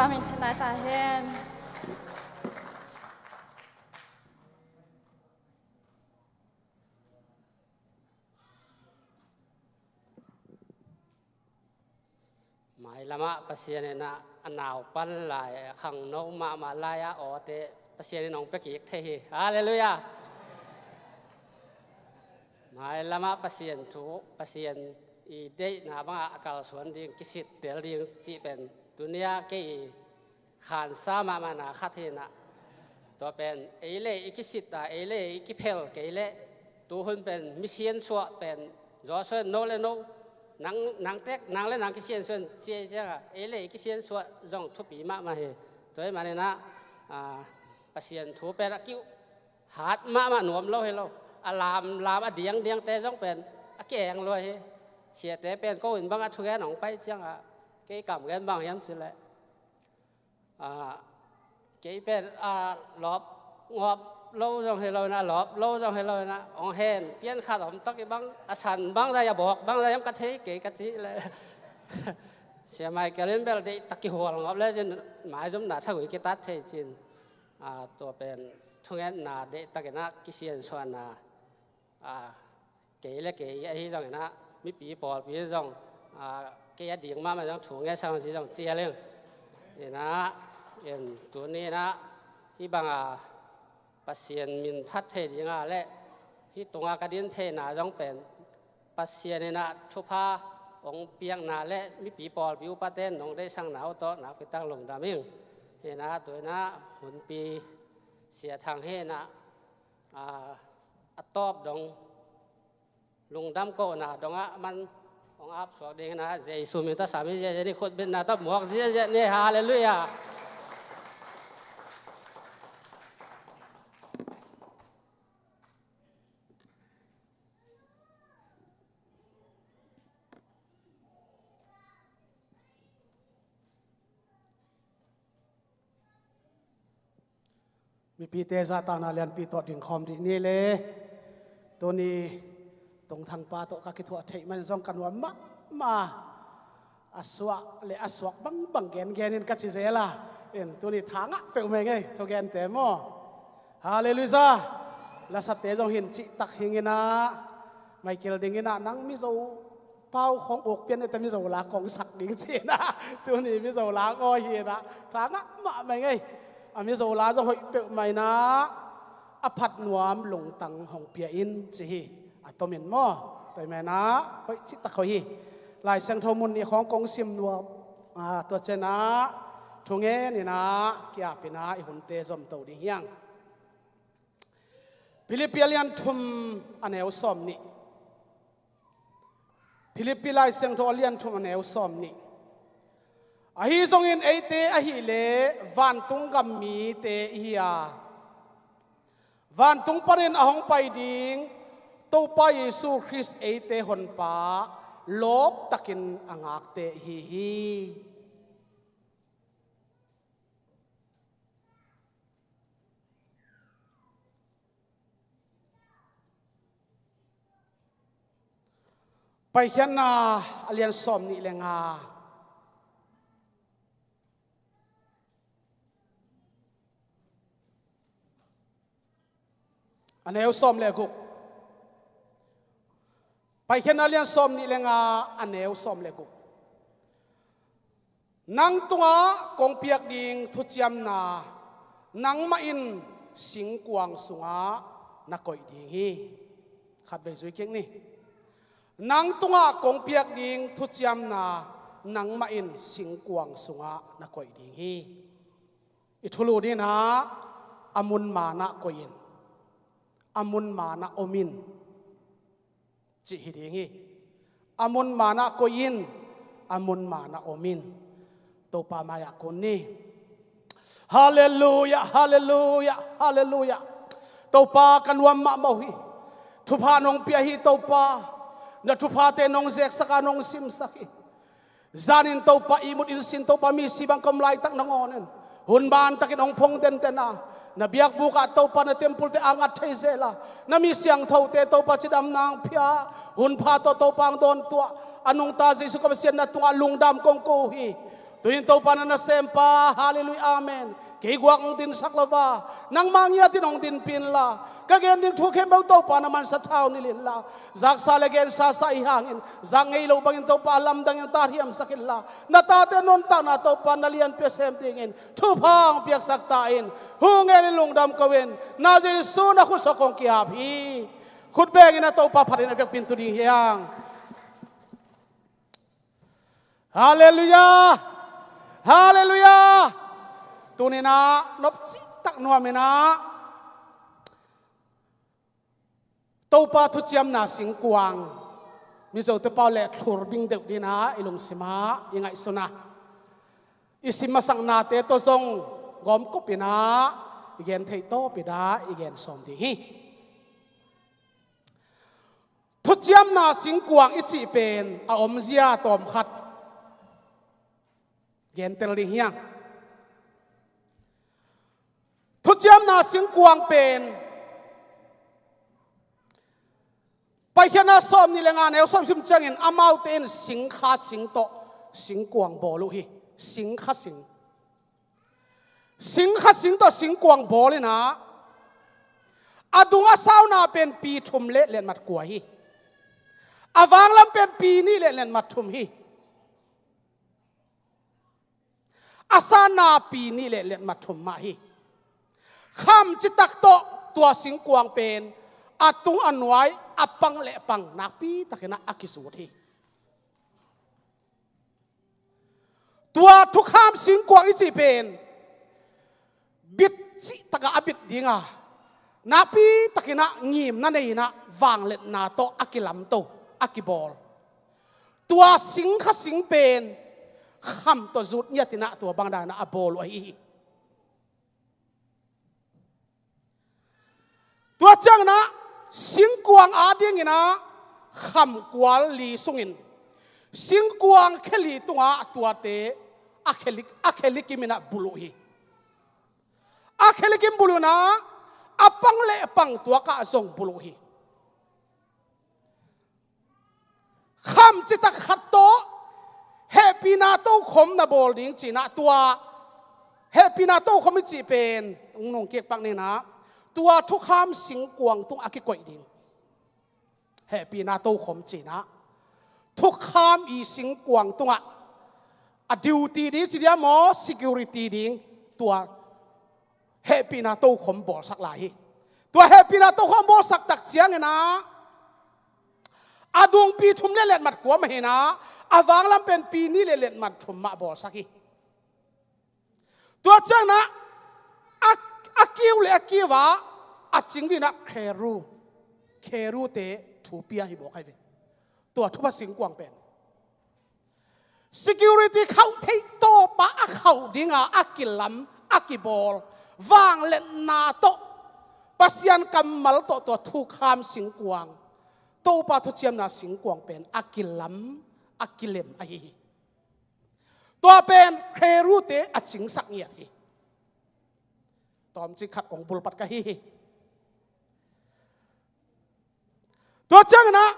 Amen. Thanai ta hen. Mailamah Pasian in ah a nau pan lai, a khangno mahmah lai-a awte Pasian in hong pia kik thei hi. Halleluiah. Mailamah Pasian thu, Pasian i deihna bangah a kalsuan ding, kisit tel ding cih pen tunia kei i khansa mahmahna khat hi in ah. Tua pen ei le i kisit a, ei le i kiphel kei leh, tuhun pen mi siansuah pen Joshua in no le no, nang, nang tek, nang le nang kisiansuah in ci ei ciangah, ei le i kisiansuah zong thupi mahmah hi. Tua ahih manin ah, ah, Pasian thu pen a kiuh hat mahmah nuam lo hi lo. A lamlam a diangdiangte zong pen a ki-eng lua hi. Siate pen ko in bang a thugen hong pai ciangah, kei kam gen bang hiam cih leh, ah, kei pen, ah, lawp ngawp lo zong hi lo in ah, lawp lo zong hi lo in ah, hong hen pian khat om tak i bang, a san bang zai, a bawk bang zai om ka thei kei ka cih leh, Sia Michael in bel deihtak kihual ngawp le cin, maizumna thagui kitat thei cin. Ah, tua pen thungetna deihtak in ah kisiansuahna, ah, kei le kei ahi zongin ah, mipi pawlpi in zong, ah, kei a ding mahmah zong thu ngetsak ci zong cial ing. In ah, in tuni in ah, hih banga Pasian min phat thei dinga le hih tunga ka din theihna zong pen Pasian in ah thupha hong piakna le mipi pawlpi upate in hong deihsakna uh tawh nakpitak lungdam ing. In ah, tu in ah, hunpi Sia Thang hi in ah, ah, a tawp dong lungdam kohna dongah man hong apsuak ding in ah, Jesu min tawh Sami ziahziah ni, khutbetna tawh muak ziahziah ni. Halleluiah. Mipite zahtakna lianpi tawh dingkhawm dih ni le. Tuni Tungthang pa tawh ka kithuah theih man zong ka nuam mahmah. A suah le a suak bangbang gengen in ka ci zel a. In tuni tha ngah peuhmah ing ei, thugente maw. Halleluiah. Lasate zong hin cihtak hing in ah, Michael ding in ah, nang Mizo pau khawng uk pian, nete Mizo la kong sak ding ci in ah, tuni Mizo la ngawi hi in ah, tha ngah mahmah ing ei. A Mizo la zong hoih peuhmah in ah, a phat nuam lungtang hong pia in ci hi. A tomin maw, tua ahih manin ah hoih cihtak hoih hi. Lai Siangtho mun nih khawng kong sim nuam, ah, tua ciangin ah thungen in ah, ki-ap in ah i hunte zomto ding hi hang. Philippi a lian thum, a neu sawm nih. Philippi Lai Siangtho a lian thum, a neu sawm nih. Ahi zongin eite ahih leh vantung gam mite i hi a, vantung panin a hong pai ding Topa Jesu Khrist, eite Honpa, lawptakin a ngakte i hi hi. Paikhiatna a lian sawm nih le nga, a neu sawm le guk. Paikhiatna a lian sawm nih le nga, a neu sawm le guk. Nang tungah kong piak ding thuciamna nangmah in singkuang sungah na koih ding hi. Khatvei zui kik ni. Nang tungah kong piak ding thuciamna nangmah in singkuang sungah na koih ding hi. I thulu ni in ah, a mun manah koih in, a mun manah om in, cih hi ding hi. A mun manah koih in, a mun manah om in. Topa mai-ah kun ni. Halleluiah, halleluiah, halleluiah. Topa, ka nuam mahmah uh hi. Thupha nong pia hi Topa. Na thuphate nong zeksak a, nong simsak hi. Zanin Topa ihmut in sin, Topa misi bang ka om laitak nangawn in hun bantakin hong phong tenten a, na biakbuk ah Topa na tempulte a ngat thei zel a, na mi siangthote Topa cidamna hong pia, hunpha tawh Topa hong dawntuah, a nungta Jesu ka Pasian na tungah lungdam kong ko uh hi. Tuin Topa na nasempa, halleluiah, amen. Kei guak hong dinsak lo va, nangmah ngiatin hong dinpih inla, ka gen ding thu khempeuh Topa na mansa thau nilh inla, zaksa le gensa sa i hangin, zak ngei lo bangin Topa lamdangin ta hiamsak inla, na tate nuntakna Topa na lianpi a sem dingin thupha hong piaksak ta in. Hu ngenin lungdam ko in, na Jesu na khutsawk kong ki-ap hi. Khut bengin a Topa phatin a vekpi in tu ding hi hang. Halleluiah! Halleluiah! Tuninah nopcihtak nuaminah Topa thuciamna singkuang Mizote pau le thlur bing deuh dinah i lungsimah i ngaihsunah i sim masaknate tawh zong gawmkupinah i gen theih tawpinah i gen sawm ding hi. Thuciamna singkuang i cih pen a omzia tawmkhat gentel ding hiang. Thuciamna singkuang pen Paikhiatna sawm nih le nga neu sawm sim ciangin amaute in singkha sing tawh singkuang bawl uh hi. Singkha sing. Singkha sing tawh singkuang bawl inah a dung a sauna pen pi thum le letmat kua hi. A vanglam pen pi nih le letmat thum hi. A sanna pi nih le letmat thum mah hi. Kham citak tawh tua singkuang pen a tung a nuai a pang le pang nakpi takinah a kizut hi. Tua thukham singkuang i cih pen bit cihtakah a bit dinga nakpi takinah ngimna neinah vangletna tawh a kilamto a kibawl. Tua singkha sing pen kham tawh zut ngiatinah tua bangdanah a bawl uh ahi hi. Tua cianginah singkuang adinginah khamkual li sungin singkuang khe li tungah tuate a khe li, a khe li kiminah bulh uh hi. A khe li kim bulh unah a pang le pang tuakah zong bulh uh hi. Kham citak khat tawh hehpihna tokhom na bawl ding cinah tua hehpihna tokhom i cih pen nungkik pak ninah tua thukham singkuang tungah a kikoih ding. Hehpihna tokhom cinah thukham i singkuang tungah a duty ding ci dia maw, security ding tua hehpihna tokhom bawlsak lai hi. Tua hehpihna tokhom bawlsak tak cianginah a dung pi thum le letmat kua mah hinah a vanglam pen pi nih le letmat thum mah bawlsak hi. Tua cianginah a, a kiu le a kiu ah a cing dinah kheru, kherute thupia hi bawk ahi ve. Tua thupha singkuang pen security khauh theih tawpah a khauh dinga a kilam a kibawl vangletna tawh Pasian kammal tawh tua thukham singkuang Topa thuciamna singkuang pen a kilam a kilem ahi hi. Tua pen kherute a cingsak ngiat hi. Tawmcik khat ong bulpat ka hi hi. Tua cianginah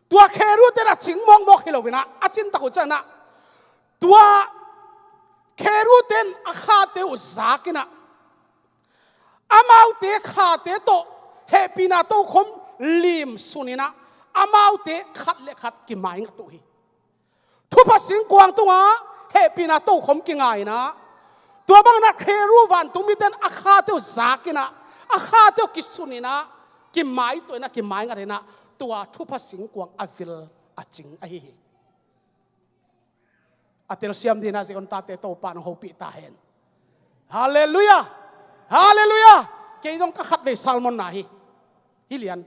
tua kherute in a cing mawkmawk hi loinah a cintak uh cianginah tua kherute in a khate uh zakinah amaute khate tawh hehpihna tokhom lim suninah amaute khat le khat kimaingat uh hi. Thupha singkuang tungah hehpihna tokhom kingainah tua banginah kheru vantung mite in a khate uh zakinah a khate uh kisuninah kimaituahinah kimaingatinah tua thupha singkuang a vil a cing ahi hi. A telsiam dinah zia ontate Topa nong hopih ta hen. Halleluiah! Halleluiah! Kei zong ka khatvei sermon na hi. Hi lian.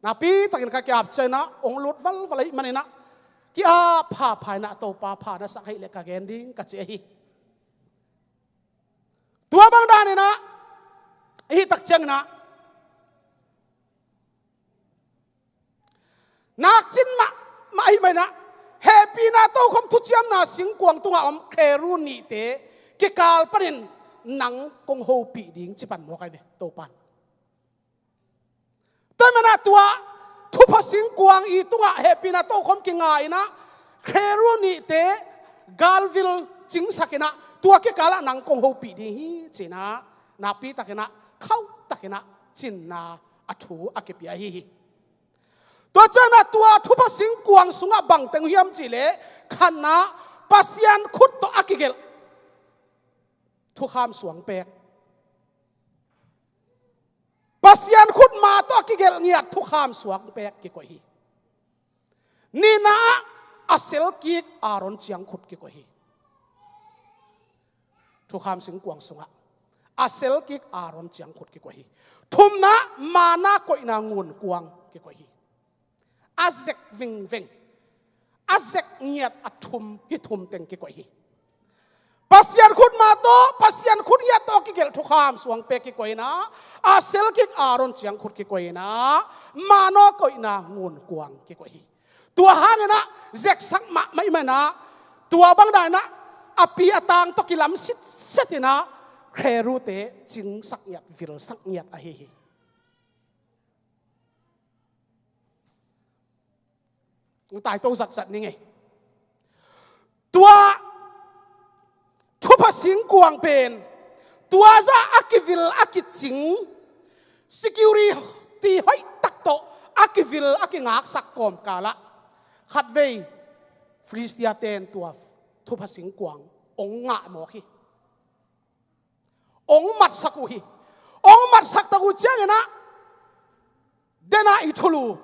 Nakpi takin ka kiap cianginah ong lut valval ahih maninah kiap phapha inah Topa pha na sak ahih leh ka gen ding ka ci ahi. Tua bang daninah i hih tak cianginah nakcin mahmah ahih maninah hehpihna tokhom thuciamna singkuang tungah om kheru nihte kikal panin nang kong hopih ding ci pan mawk ahi ve Topan. Tua manah tua thupha singkuang i tungah hehpihna tokhom kingainah kheru nihte galvil cingsak in ah, tua kikalah nang kong hopih ding hi ci-in ah, nakpi takin ah, khauh takin ah cinna a thu a kipia ahi hi. Tua ciangin ah tua thupha singkuang sungah bang teng uh hiam cih leh, khatna, Pasian khut tawh a kigelh thukham suang pek. Pasian khut ma tawh a kigelh ngiat thukham suang pek kikoih hi. Nihna ah a selkik Aaron ciangkhut kikoih hi. Thukham singkuang sungah a selkik Aaron ciangkhut kikoih hi. Thumna, manna koihna ngunkuang kikoih hi. A zek vingveng, a zek ngiat a thum, hih thum teng kikoih hi. Pasian khut ma tawh, Pasian khut ngiat tawh kigelh thukham suang pek kikoih in ah, a selkik Aaron ciangkhut kikoih in ah, manna koihna ngunkuang kikoih hi. Tua hangin ah zeksak mahmah ahih manin ah, tua bang dan in ah, a pi a tang tawh kilam sitset in ah, kherubte cingsak ngiat, vilsak ngiat ahi hi. Taito zatzat ning ei. Tua thupha singkuang pen tua zah a kivil a kicing, security hoih tak tawh a kivil a kingaksak kawmkal ah, khatvei Filistia-te in tua thupha singkuang hong ngah mawk hi. Hong matsak uh hi. Hong matsak tak uh ciangin ah, den ah i thulu,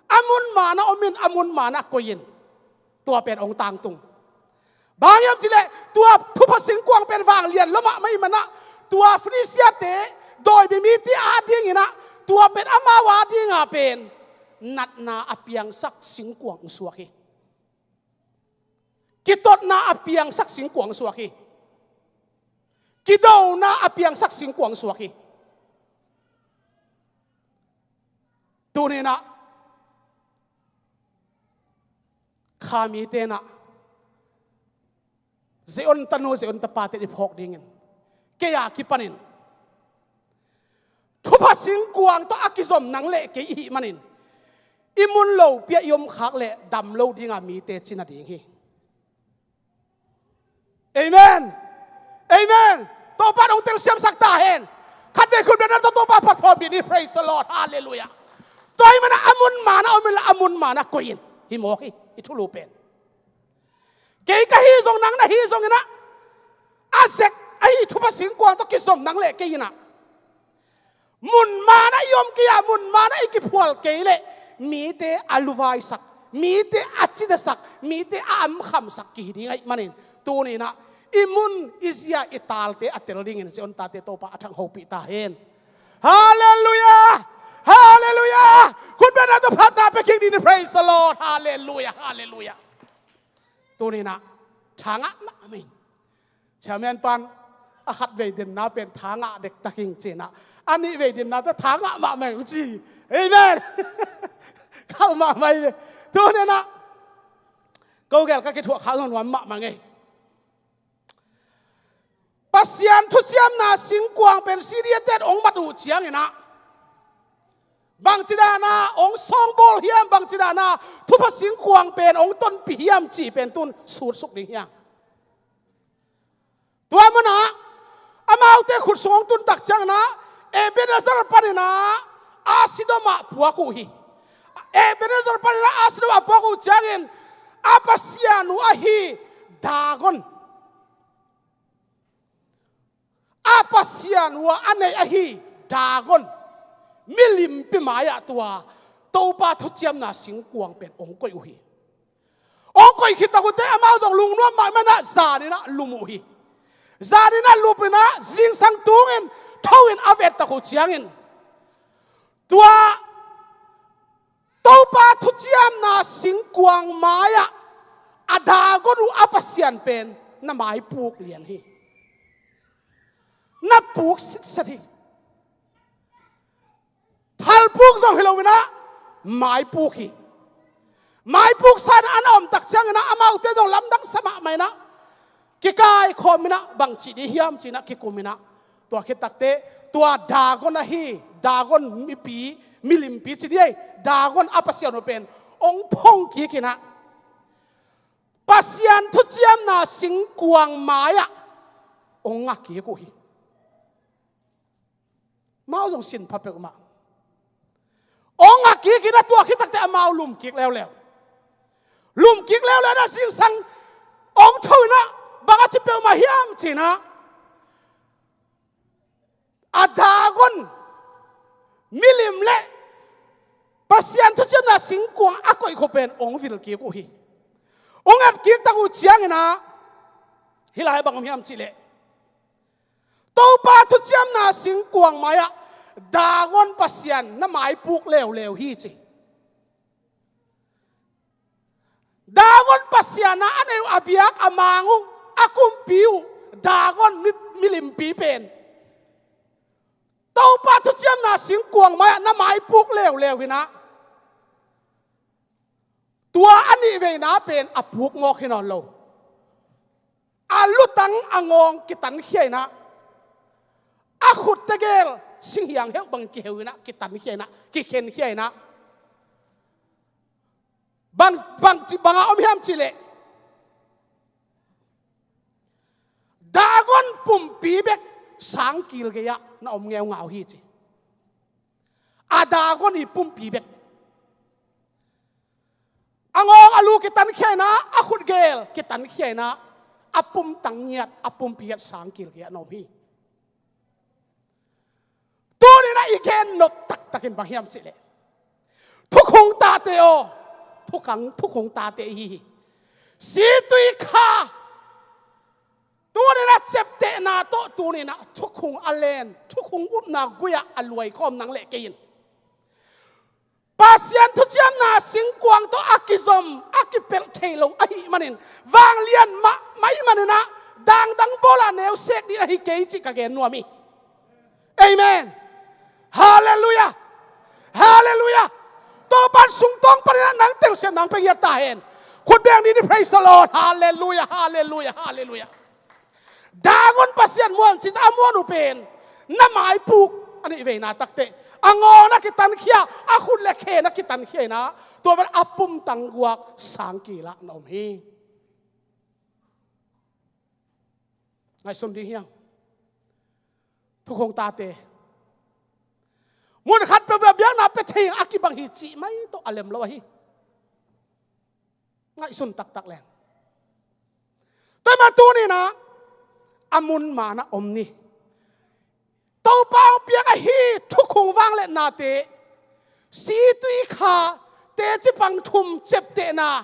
a mun man ah om in, a mun man ah koi in, tua pen hong tangtung. Bang hiam cih leh, tua thupha singkuang pen vanglian lua mahmah ahih manin ah, tua Filistia-te dawi mite adingin ah, tua pen amau ading a pen natna a piangsak singkuang suak hi. Kitotna a piangsak singkuang suak hi. Kidona a piangsak singkuang suak hi. Tuni-in ah kha mite in ah, Zion tanu, Zion tapate i phawk dingin, kei a kipanin thupha singkuang tawh a kizom nang le kei i hih manin, i mun lopi ah i om khak leh dam lo ding a mite ci nading hi. Amen. Amen. Topa in hong telsiamsak ta hen. Khatvei khut beng in ah Topa phatphat dih ni. Praise the Lord. Hallelujah. Tua ahih manin ah a mun man ah om in la, a mun man ah koi in, hi mawk hi, i thulu pen. Kei ka hi zong, nang na hi zongin ah, a zek ahi thupha singkuang tawh kizom nang le kei in ah, mun man ah i om kei a, mun man ah i kiphual kei leh, mite a luvaisak, mite a cidasak, mite a amkhamsak kihi ding ahih manin, tuni-in ah i mun, i zia, i talte a tel dingin Zion tate Topa a thang hopih ta hen. Hallelujah! Hallelujah! Khut beng in ah Topa phatna pia kik dih ni. Praise the Lord. Hallelujah. Hallelujah. Tuni-in ah tha ngah mahmah ing. Chairman pan, a khatvei denna pen tha ngah dektak ing ci-in ah, a nihvei denna tawh tha ngah mahmah ing ci. Amen. Khauh mahmah hi ve. Tuni-in ah ko gel ka kithuah khak nuam mahmah ing ei. Pasian thuciamna singkuang pen Syria-te in hong mat uh ciangin ah, bangci dan a hong sawngbawl hiam, bangci dan a thupha singkuang pen hong tonpih hiam cih pen tu-in sutsuk ding hi hang. Tua mun ah amaute khut sung hong tun tak ciangin ah, Ebenezer panin ah Ashdod ah puak uh hi. Ebenezer panin ah Ashdod ah puak uh ciangin, a pasian uh ahi Dagon, a pasian uh a neih ahi Dagon milimpi mai-ah tua Topa thuciamna singkuang pen hong koih uh hi. Hong koih khit tak uh teh amau zong lungnuam mahmah in ah zanin ah lum uh hi. Zanin ah lum in ah zingsang tungin tho in a vet tak uh ciangin, tua Topa thuciamna singkuang mai-ah a Dagon uh a pasian pen na maipuk lian hi. Na puk sitset hi. Thalpuk zong hi lo in ah maipuk hi. Maipuk sa in ah a na om tak ciangin ah amaute zong lamdang sa mahmah in ah, kikaikhawm in ah bangci dih hiam ci-in ah kikum in ah, tua khit tak teh tua Dagon ahi, Dagon mipi, milimpi ci dih ei, Dagon a pasian uh pen hong phong kik in ah, Pasian thuciamna singkuang mai-ah hong ngak kik uh hi. Amau zong sin pha peuhmah. Hong ngak kik in a, tua khit takteh amau lum kik leuleu. Lum kik leuleu in a, zingsang hong tho in a, bang a ci peuhmah hiam ci in a, a dagon milim le Pasian thuciamna singkuang a koih khop pen hong vil kik uh hi. Hong et kik tak uh ciangin a, hih lai bang om hiam cih leh, Topa thuciamna singkuang mai-ah dagon pasian na maipuk leuleu hi ci. Dagon pasian a, a nei uh, a biak, a mang uh, a kumpi uh, dagon mi, milimpi pen Topa thuciamna singkuang mai-ah na maipuk leuleu hi na, tua a nih veina pen a puk ngawk hi nawn lo. A lutang a ngawng kitankhia in a, a khut tegel singhiang heuh bangin kiheu in a, kitankhia in a, kikhenkhia in a. Bang, bang, bang a om hiam cih leh, dagon pumpi bek sangkil gei-ah na om ngeungau hi ci. A dagon i pumpi bek. A ngawng a lu kitankhia in a, a khutgel kitankhia in a, a pumtang ngiat, a pumpi ngiat sangkil gei-ah na om hi. Tuni-in a i gen nop taktakin bang hiam cih leh, thukhung tate aw, thukhang, thukhung tate ihi hi. Situikha, tuni-in a ciaptehna tawh, tuni-in a thukhung a len, thukhung upna gui-ah a luai khawm nang le kei in, Pasian thuciamna singkuang tawh a kizom, a kipelh thei lo ahih manin, vanglian mahmah ahih manin a, dangdang bawl a neusek ding ahi kei cih ka gen nuam hi. Amen. Halleluiah. Halleluiah. Topa'n sungtawng panin a nang telsiam nang pe ngiat ta hen. Khut beng ni, ni, praise the Lord. Halleluiah. Halleluiah. Halleluiah. Dagon pasian muan cita a muan uh pen na maipuk a nih veina takteh, a ngawng a kitankhia, a khut le khen a kitankhia in a, tua pen a pumtang guak sangkil ah na om hi. Ngaihsun ding hi hang. Thukhung tate, mun khat peuhpeuh biakna pia thei a kibang hi cih mai tawh a lem lo ahi. Ngaihsun taktak leng. Tua ahih manin tuni-in a, a mun man ah om ni. Topa hong piak ahi thukhung vangliatnate, situikha, teci pang thum ciaptehna,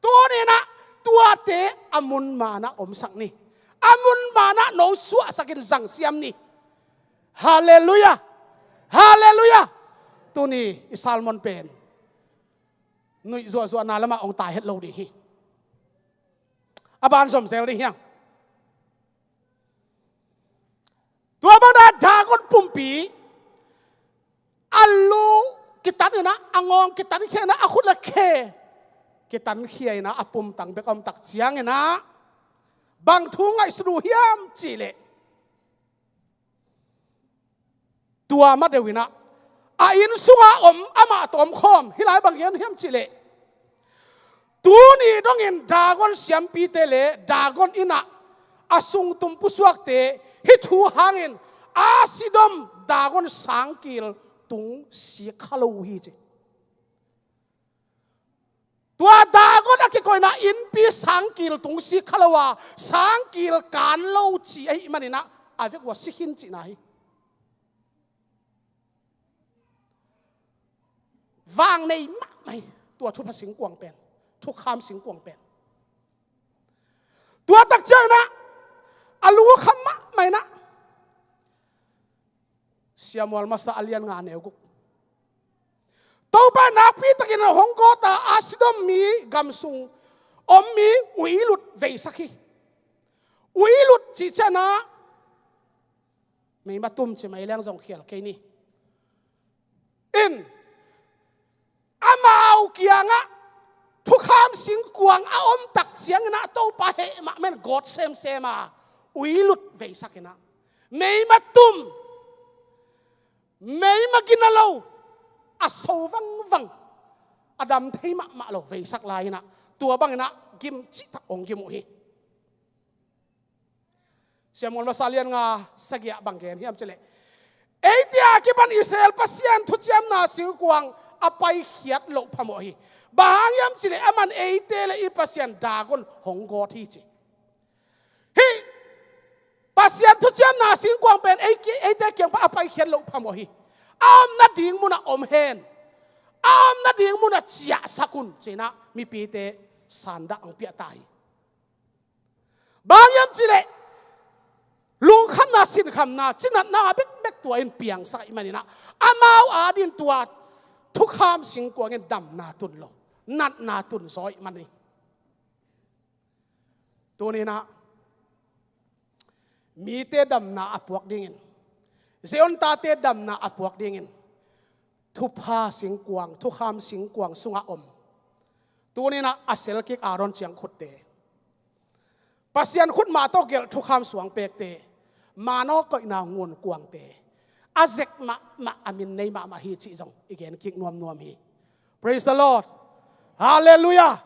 tuni-in a tuate a mun man ah omsak ni. A mun man ah nosuahsakin zangsiam ni. Halleluiah. Halleluiah. Tuni i sermon pen nuih zuahzuahna lamah hong tai het lo ding hi. A ban zom zel ding hi hang. Tua bangin a dagon pumpi, a lu kitan in a, a ngawng kitankhia in a, a khut le khe kitankhia in a, a pumtang bek a om tak ciangin a, bang thu ngaihsut uh hiam cih leh, tua ma deuh in a, a inn sungah om amah tawh om khawm. Hih lai bang gen hiam cih leh, tuni dongin dagon siampite le dagon inn ah a sungtum pusuakte hih thu hangin a sidom dagon sangkil tung sik kha lo uh hi ci. Tua dagon a kikoih in a, innpi sangkil tung sik kha lo a, sangkil kan lo ci ahih manin a, a vek uh a si khin cihna hi. Vang nei mahmah hi tua thupha singkuang pen, thukham singkuang pen. Tua tak ciangin a, a lungkham mahmah in a, Samuel masa a lian nga neu guk. Topa nakpi takin hong gawt a, a sidom mi gam sung om mi uilut veisak hi. Uilut cih ciangin a, meima tum ci mai leng zong khial kei ni. In, amau kiangah thukham singkuang a om tak ciangin a, Topa heh mahmah in gawt semsem a, uilut veisak in a, meima tum, meima gina lo, a so vangvang, a dam thei mahmah lo veisak lai in a, Tua bangin ah gim cihtak hong gim uh hi. Samuel masa lian nga sagih ah bang gen hiam cih leh, eite a kipan Israel Pasian thuciamna singkuang a paikhiat loh phamawh hi. Bang hang hiam cih leh aman eite le i Pasian Dagon hong gawt hi ci. Hih Pasian thuciamna singkuang pen ei ki-, eite kiang pan a paikhiat loh phamawh hi. A om nading munah om hen. A om nading munah ciahsak un ci-in ah mipite sandah hong piah ta hi. Bang hang hiam cih leh lungkhamna, sinkhamna, cinatna bekbek tua in piangsak ahih manin ah amau adingin tua thukham singkuang in damna tun lo, natna tun zaw ahih man hi. Tuni-in ah mite damna a puak dingin, Zion tate damna a puak dingin thupha singkuang, thukham singkuang sungah om, tuni-in ah a selkik Aaron ciangkhutte, Pasian khut mah tawh gelh thukham suangpekte, manna koihna ngunkuangte, a zek mahmah, a min nei mahmah hi cih zong i gen kik nuamnuam hi. Praise the Lord. Hallelujah.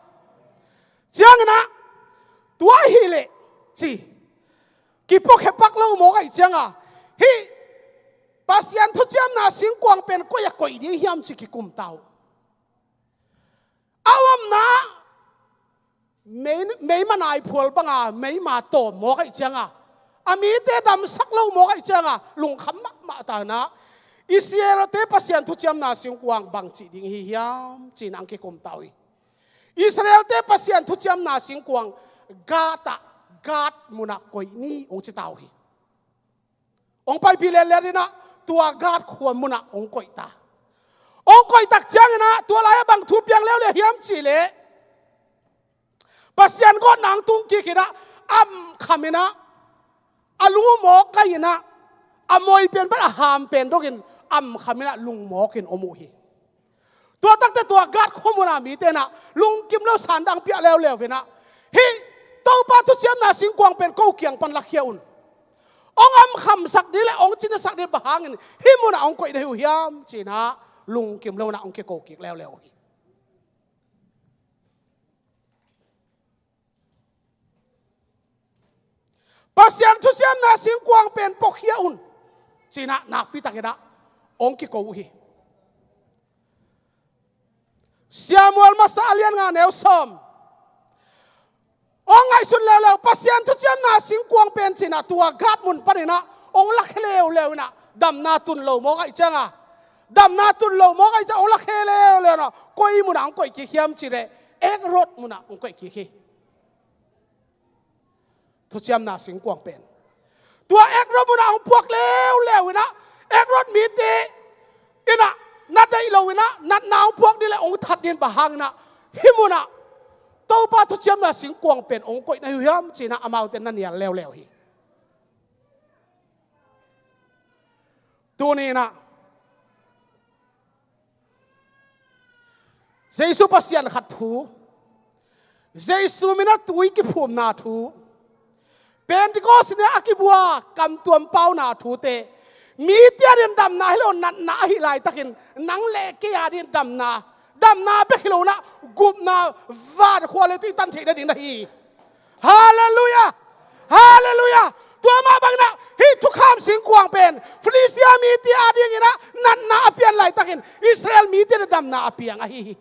Ciangin ah tua ahih leh ci, kipuakhiapak lo mawk ahih ciangin ah, hih Pasian thuciamna singkuang pen koi ah koih ding hiam ci kikum ta uh. A omna mei, meima naiphual banga meima tawm mawk ahih ciangin ah, a mite damsak lo mawk ahih ciangin ah lungkham mahmah ta-in ah, Israelte Pasian thuciamna singkuang bang cih ding hi hiam ci-in ah hong kikum ta uh hi. Israelte Pasian thuciamna singkuang Gath ah, Gath munah koih ni hong ci ta uh hi. Hong paipih letlet in ah tua Gath khua munah hong koih ta. Hong koih tak ciangin ah tua lai-ah bang thu piang leuleu hiam cih leh, Pasian gawtna hong tung kik in ah, am kham in ah, a lungmawk gai in ah, a moi pen pan a ham pen dongin am kham in ah lungmawk in om uh hi. Tua takte tua Gath khua muna mite in ah lungkim lo, sandah hong piah leuleu in ah, hih Topa thuciamna singkuang pen ko kiang pan lakhia un. Hong am khamsak ding le hong cinasak ding bang hangin hih munah hong koih na hi uh hiam ci-in ah lungkim lo in ah hong kiko kik leuleu uh hi. Pasian thuciamna singkuang pen puakkhia un ci-in ah nakpi takin ah hong kiko uh hi. Samuel masa a lian nga neu sawm. Hong ngaihsun leuleu, Pasian thuciamna singkuang pen ci-in ah tua Gath mun panin ah hong lakhia leuleu in ah damna tun lo mawk ahih ciangin ah, damna tun lo mawk ahih ciangin hong lakhia leuleu in ah koi munah hong koih kik hiam cih leh Ekron munah hong koih kik hi. Thuciamna singkuang pen tua Ekron munah hong puak leuleu in ah, Ekron mite in ah na deih lo in ah natna hong puak ding le hong that ding bang hangin ah hih munah Topa thuciamna singkuang pen hong koih na hi uh hiam ci-in ah amaute na nial leuleu hi. Tuni-in ah Jesu Pasian khat thu, Jesu min a tui kiphumna thu, Pentecost ni a kibua kamtuam pauna thute, mite adingin damna hi lo, natna ahih laitakin nang le kei adingin damna, damna bek hi lo in ah gupna, vankhua le tui tan theih nading na hi. Halleluiah! Halleluiah! Tua mah bangin ah hih thukham singkuang pen Filistia mite adingin ah natna a pian laitakin Israel mite in damna a piang ahi hi.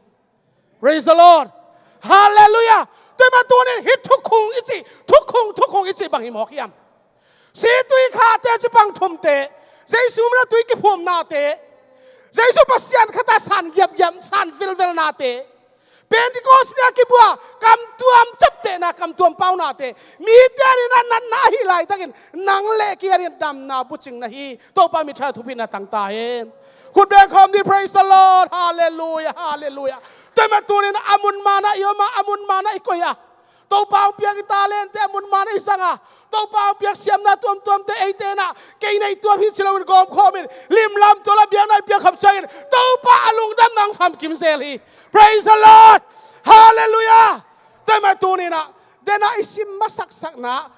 Praise the Lord! Halleluiah! Tua mah tuni-in hih thukhung i cih, thukhung, thukhung i cih bang hi mawk hiam? Situikhate, cipang thumte, Jesu min a tui kiphumnate, Jesu Pasian khat a san giapgiap, san velvelnate, Pentecost ni a kibua kamtuam ciaptehna, kamtuam paunate, mite adingin ah natna ahih laitakin nang le kei adingin damna bucing na hi. Topa minthanna thupina tang ta hen. Khut beng khawm ni, praise the Lord, halleluiah, halleluiah. Tua mah tuni-in a mun man ah i om a, a mun man ah i koih a, Topa hong piak i talente a mun man ah i zang a, Topa hong piak siamna tuamtuamte eite in ah kei nei tuam hi ci loin gawmkhawm in, limlam tua la biakna i piak khop ciangin Topa a lungdamna hong famkim zel hi. Praise the Lord! Halleluiah! Tua mah tuni-in ah, den ah i sim masaksakna,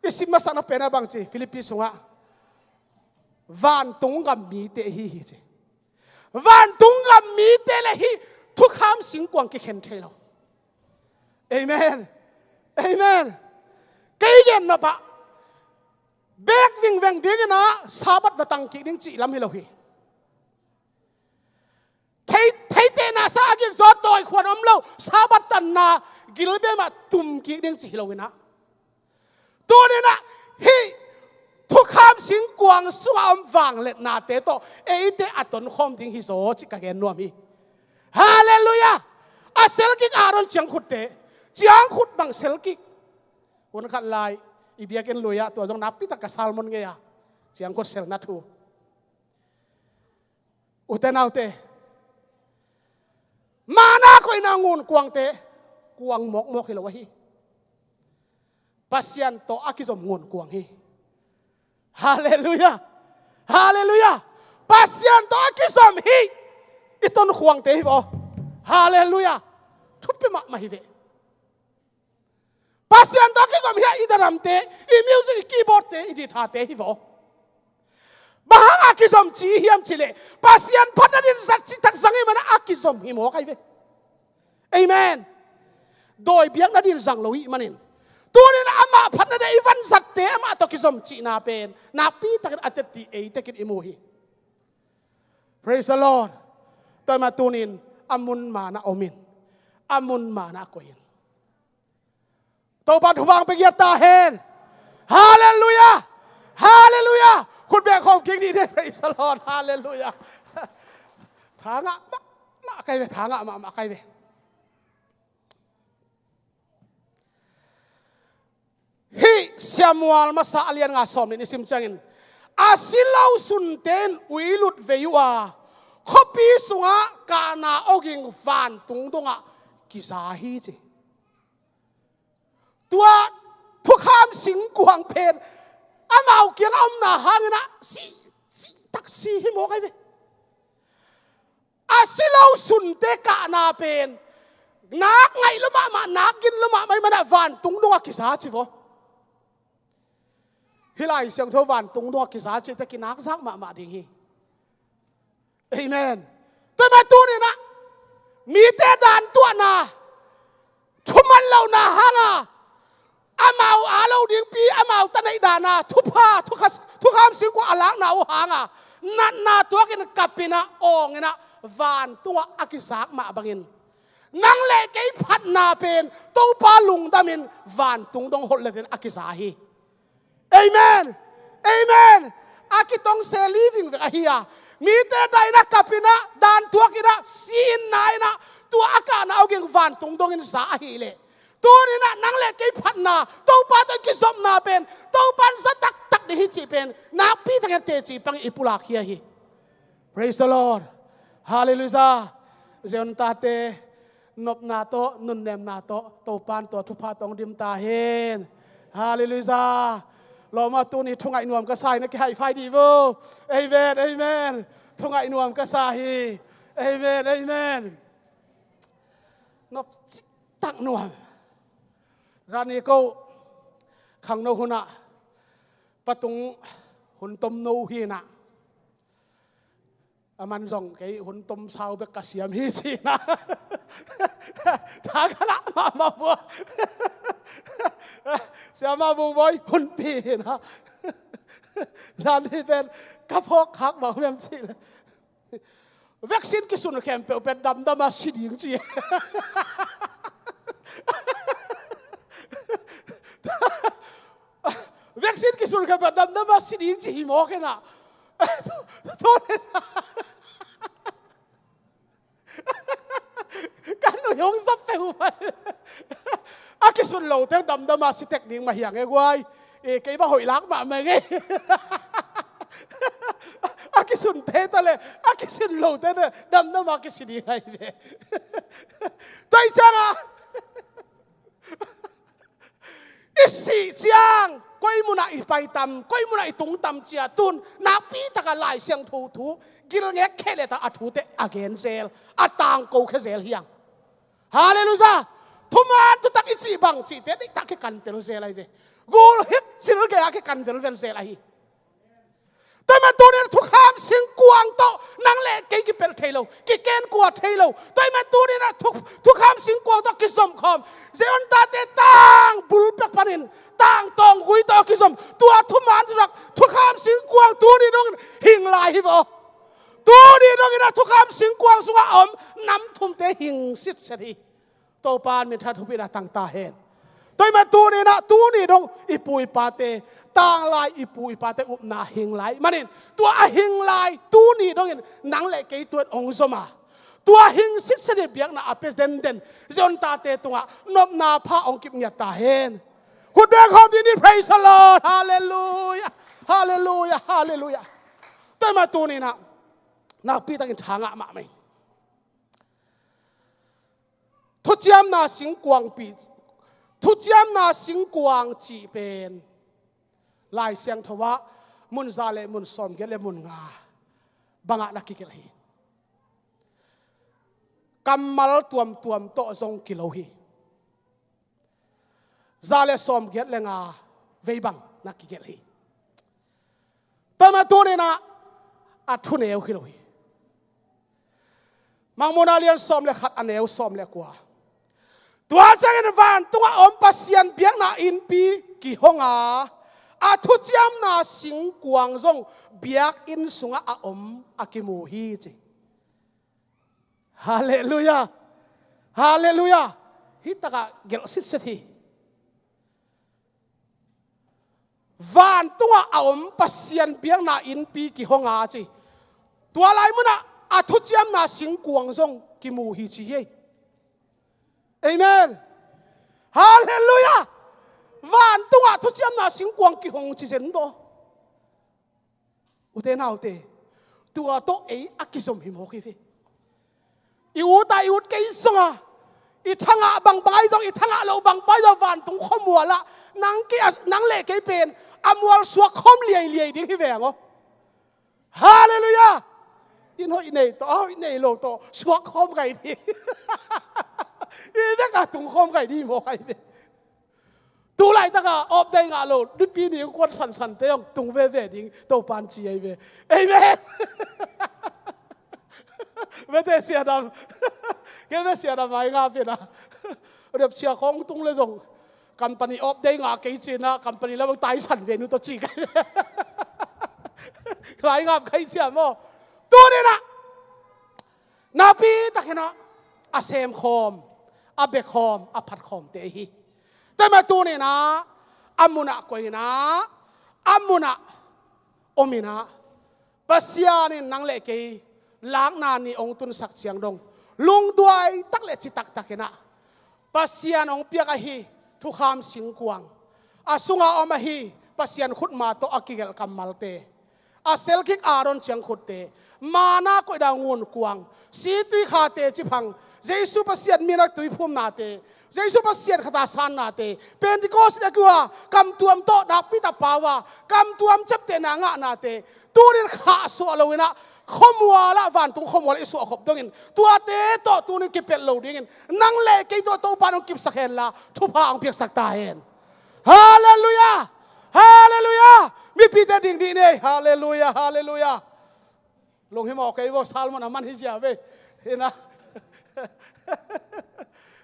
i sim masakna pen ah bang ci, Philippi sungah vantung gam mite hi hi ci. Vantung gam mite le hih thukham singkuang kikhen thei lo. Amen. Amen. Kei gen nop ah, bek vingveng dingin ah Sabbath va tang kik ding cih lam hi lo hi. Thei, theitehna sa a gikzaw tawi khuan om lo, Sabbath tanna gilbem ah tum kik ding cih hi lo in ah, tuni in ah hih thukham singkuang sungah om vangliatnate tawh eite a tonkhawm ding hi zaw cih ka gen nuam hi. Halleluiah. A selkik Aaron ciangkhutte, ciangkhut bang selkik. Hun khat lai i biakinn lui ah tua zong nakpitak ka sermon ngei a, ciangkhut selna thu. Ute naute, manna koihna ngunkuangte kuang mawkmawk hi lo ahi. Pasian tawh a kizom ngunkuang hi. Halleluiah. Halleluiah. Pasian tawh a kizom hi. I tonkhuangte hi vaw. Halleluiah. Thupi mahmah hi ve. Pasian tawh a kizom hi a, i daramte, i music, i keyboardte, i dithate hi vaw. Bang hanga kizom ci hiam cih leh, Pasian phatna din zat cihtak zang ahih manin a kizom hi mawk ahi ve. Amen. Dawi biakna din zang lo ahih manin, tuni in amah phatna din i van zatte amah tawh kizom cihna pen nakpitakin a tetti eite kin i mu hi. Praise the Lord. Tua ahih manin tuni in a mun manna om in, a mun manna koih in. Topa'n thupha hong pia giat ta hen. Halleluiah. Halleluiah. Khut beng khawm kik ni de. Praise the Lord. Halleluiah. Tha ngah mahmah ka hi ve. Tha ngah mahmah ka hi ve. Hih Samuel masa a lian nga sawm nih i sim ciangin, a si lo sunte in uilut vei uh a, khuapi sungah kahna awging vantung dongah kiza hi ci. Tua thukham singkuang pen amau kiangah omna hangin ah si, si tak si hi mawk ahi ve. A si lo sunte kahna pen nak ngaih lua mahmah, nak gin lua mahmah ahih manin ah vantung dongah kiza ci vaw. Hih Lai Siangtho vantung dongah kiza cihte kinakzak mahmah ding hi. Amen. Tua ahih manin tuni in ah mite dan tuahna, thuman lohna hanga, amau a lo dingpi, amau taneih dana thupha, thukha, thukham singkuang a lakna uh hanga natna tuakin kap in ah, awng in ah, vantungah a kizak mah bangin, nang le kei phatna pen Topa lungdamin vantung dong holh letin a kiza hi. Amen. Amen. A kitong se li vingvek ahi a, mite daina kap in ah, dan tuak in ah, si in na in ah, tua a kahna awging vantung dongin za ahih leh, tuni in ah nang le kei phatna, Topa tawh i kizopna pen Topa in za taktak ding hi cih pen nakpitakin teci pangin i pulak hi ahi. Praise the Lord. Halleluiah. Zion tate, nopna tawh, nunnemna tawh, Topa in tua thupha tawh hong dim ta hen. Halleluiah. Lawm a, tuni thungaih nuam ka sa hi, na kihaih phai dih vo. Amen, amen. Thungaih nuam ka sa hi. Amen, amen. Nop ciktak nuam. Rani ko khangno hunah patung hun tomno hi in ah, aman zong kei hun tom sau bek ka siam hi ci in ah, tha ka ngah mahmah uh a. Siamah Bung Bawi, hunpi hi in ah, dan hi pen ka phawk khak bang hiam cih leh, vaccine kisun khempeuh pen damdam a si ding ci. Vaccine kisun khempeuh damdam a si ding ci hi mawk in ah, tuni in ah ka nui hong za peuhmah. A kisun lote damdam a si tek ding mah hi hang e guai. E, kei bang hoih lak mahmah ing e. A kisunte ta le a kisun lote ta damdam a kisi ding ahi ve. Tua ahih ciangin i sih ciang koi munah i pai tam, koi munah i tung tam ci-a, tun nakpi takin Lai Siangtho thu gilngek khia leh ta, a thute a gen zel, a tangko khia zel hi hang. Halleluiah. Thuman thutak i cih bang cihte deihtak kikan tel zel ahi ve. Gul hit cil gei-a kikan velvel zel ahi. Tua ahih manin tuni in thukham singkuang tawh nang le kei kipelh thei lo, kiken kua thei lo. Tua ahih manin tuni-in ah thu, thukham singkuang tawh kizom khawm, Zion tate tang bul pek panin tang tawng gui tawh kizom, tua thuman rak thukham singkuang tuni dongin hing lai hi ve aw. Tuni dongin ah thukham singkuang sungah a om nam thumte hing sitset hi. Topa in minthanna thupina tang ta hen. Tua ahih manin tuni-in ah, tuni dong i pu i pate, tanglai i pu i pate upna hing lai manin, tua a hing lai tuni dongin nang le kei tua in hong zom a, tua hing sitset in biakna a pia denden Zion tate tungah nopna pha hong kip ngiat ta hen. Khut beng khawm dih ni. Praise the Lord. Hallelujah. Hallelujah. Hallelujah. Tua ahih manin tuni-in ah nakpi takin tha ngah mahmah ing. Thuciamna singkuang pi, thuciamna singkuang cih pen Lai Siangtho ah mun za le mun sawmgiat le mun nga bangah na kigelh hi. Kammal tuamtuam tawh zong kilo hi. Za le sawmgiat le nga vei bang na kigelh hi. Tua ahih manin tuni-in ah a thuneu hi lo hi. Mangmuhna lian sawm le khat, a neu sawm le kua. Tua ciangin vantungah a om Pasian biakna innpi kihong a, a thuciamna singkuang zong biakinn sungah a om a kimu hi, ci. Halleluiah. Halleluiah. Hih takah gelh sitset hi. Vantungah a om Pasian biakna innpi kihong a, ci. Tua lai munah a thuciamna singkuang zong kimu hi, ci hi. Amen. Halleluiah. Vantungah thuciamna singkuang kihong ci zen daw. Ute naute, tua tawh ei a kizom hi mawk hi ve. I ut a, i ut kei zong a, i thangah bangbang ahi zong, i thangah loh bangbang ahi zong, vantung khuamual ah nang kei a, nang le kei pen a mual suak khawm liailiai ding hi veng aw. Halleluiah. Inn hoih nei tawh, a hoih nei lo tawh suak khawm kai ding. I vek a tung khawm kai ding hi mawk ahi ve. Tu laitak a off day ngah lo, Nipi ni hong kuan sansante hong tung veve ding Topa in ci ahi ve. Amen. Vete Sia Dam. Kei ve Sia Dam mai nga pena. Rep sia khawng tung le zong company off day ngah kei ci-in ah, company lam taisan ve nu tawh ci kai. Ngai ngap kai cia maw. Tuni-in ah nakpi takin ah a sem khawm, a bia khawm, a phat khawmte hi. Tua ahih manin tuni-in ah a munah koih in ah, a munah om in ah, Pasian in nang le kei lakna ni hong tunsak ciang dong, lungduai tak le citak takin ah Pasian hong piak ahi thukham singkuang, a sunga om ahi Pasian khutma tawh a kigelh kammalte, a selkik Aaron ciangkhutte, manna koihdan ngunkuang, situi khate ciphang, Jesu Pasian min a tuiphumnate, Jesu Pasian khata sannate, Pentecost in a kua kamtuam tawh nakpi tak pau a kamtuam ciaptehna ngahnate, tuni-in khahsuah lo in ah khuamual ah, vantung khuamual ah i suahkhop dongin, tuate tawh tuni-in kipelh lo dingin nang le kei tawh Topa in hong kipsak hen la, thupha hong piaksak ta hen. Halleluiah. Halleluiah. Mipite ding dih ni. Halleluiah. Halleluiah. Lunghimawh kei vo, sermon a man hi ziau ve. Hi na.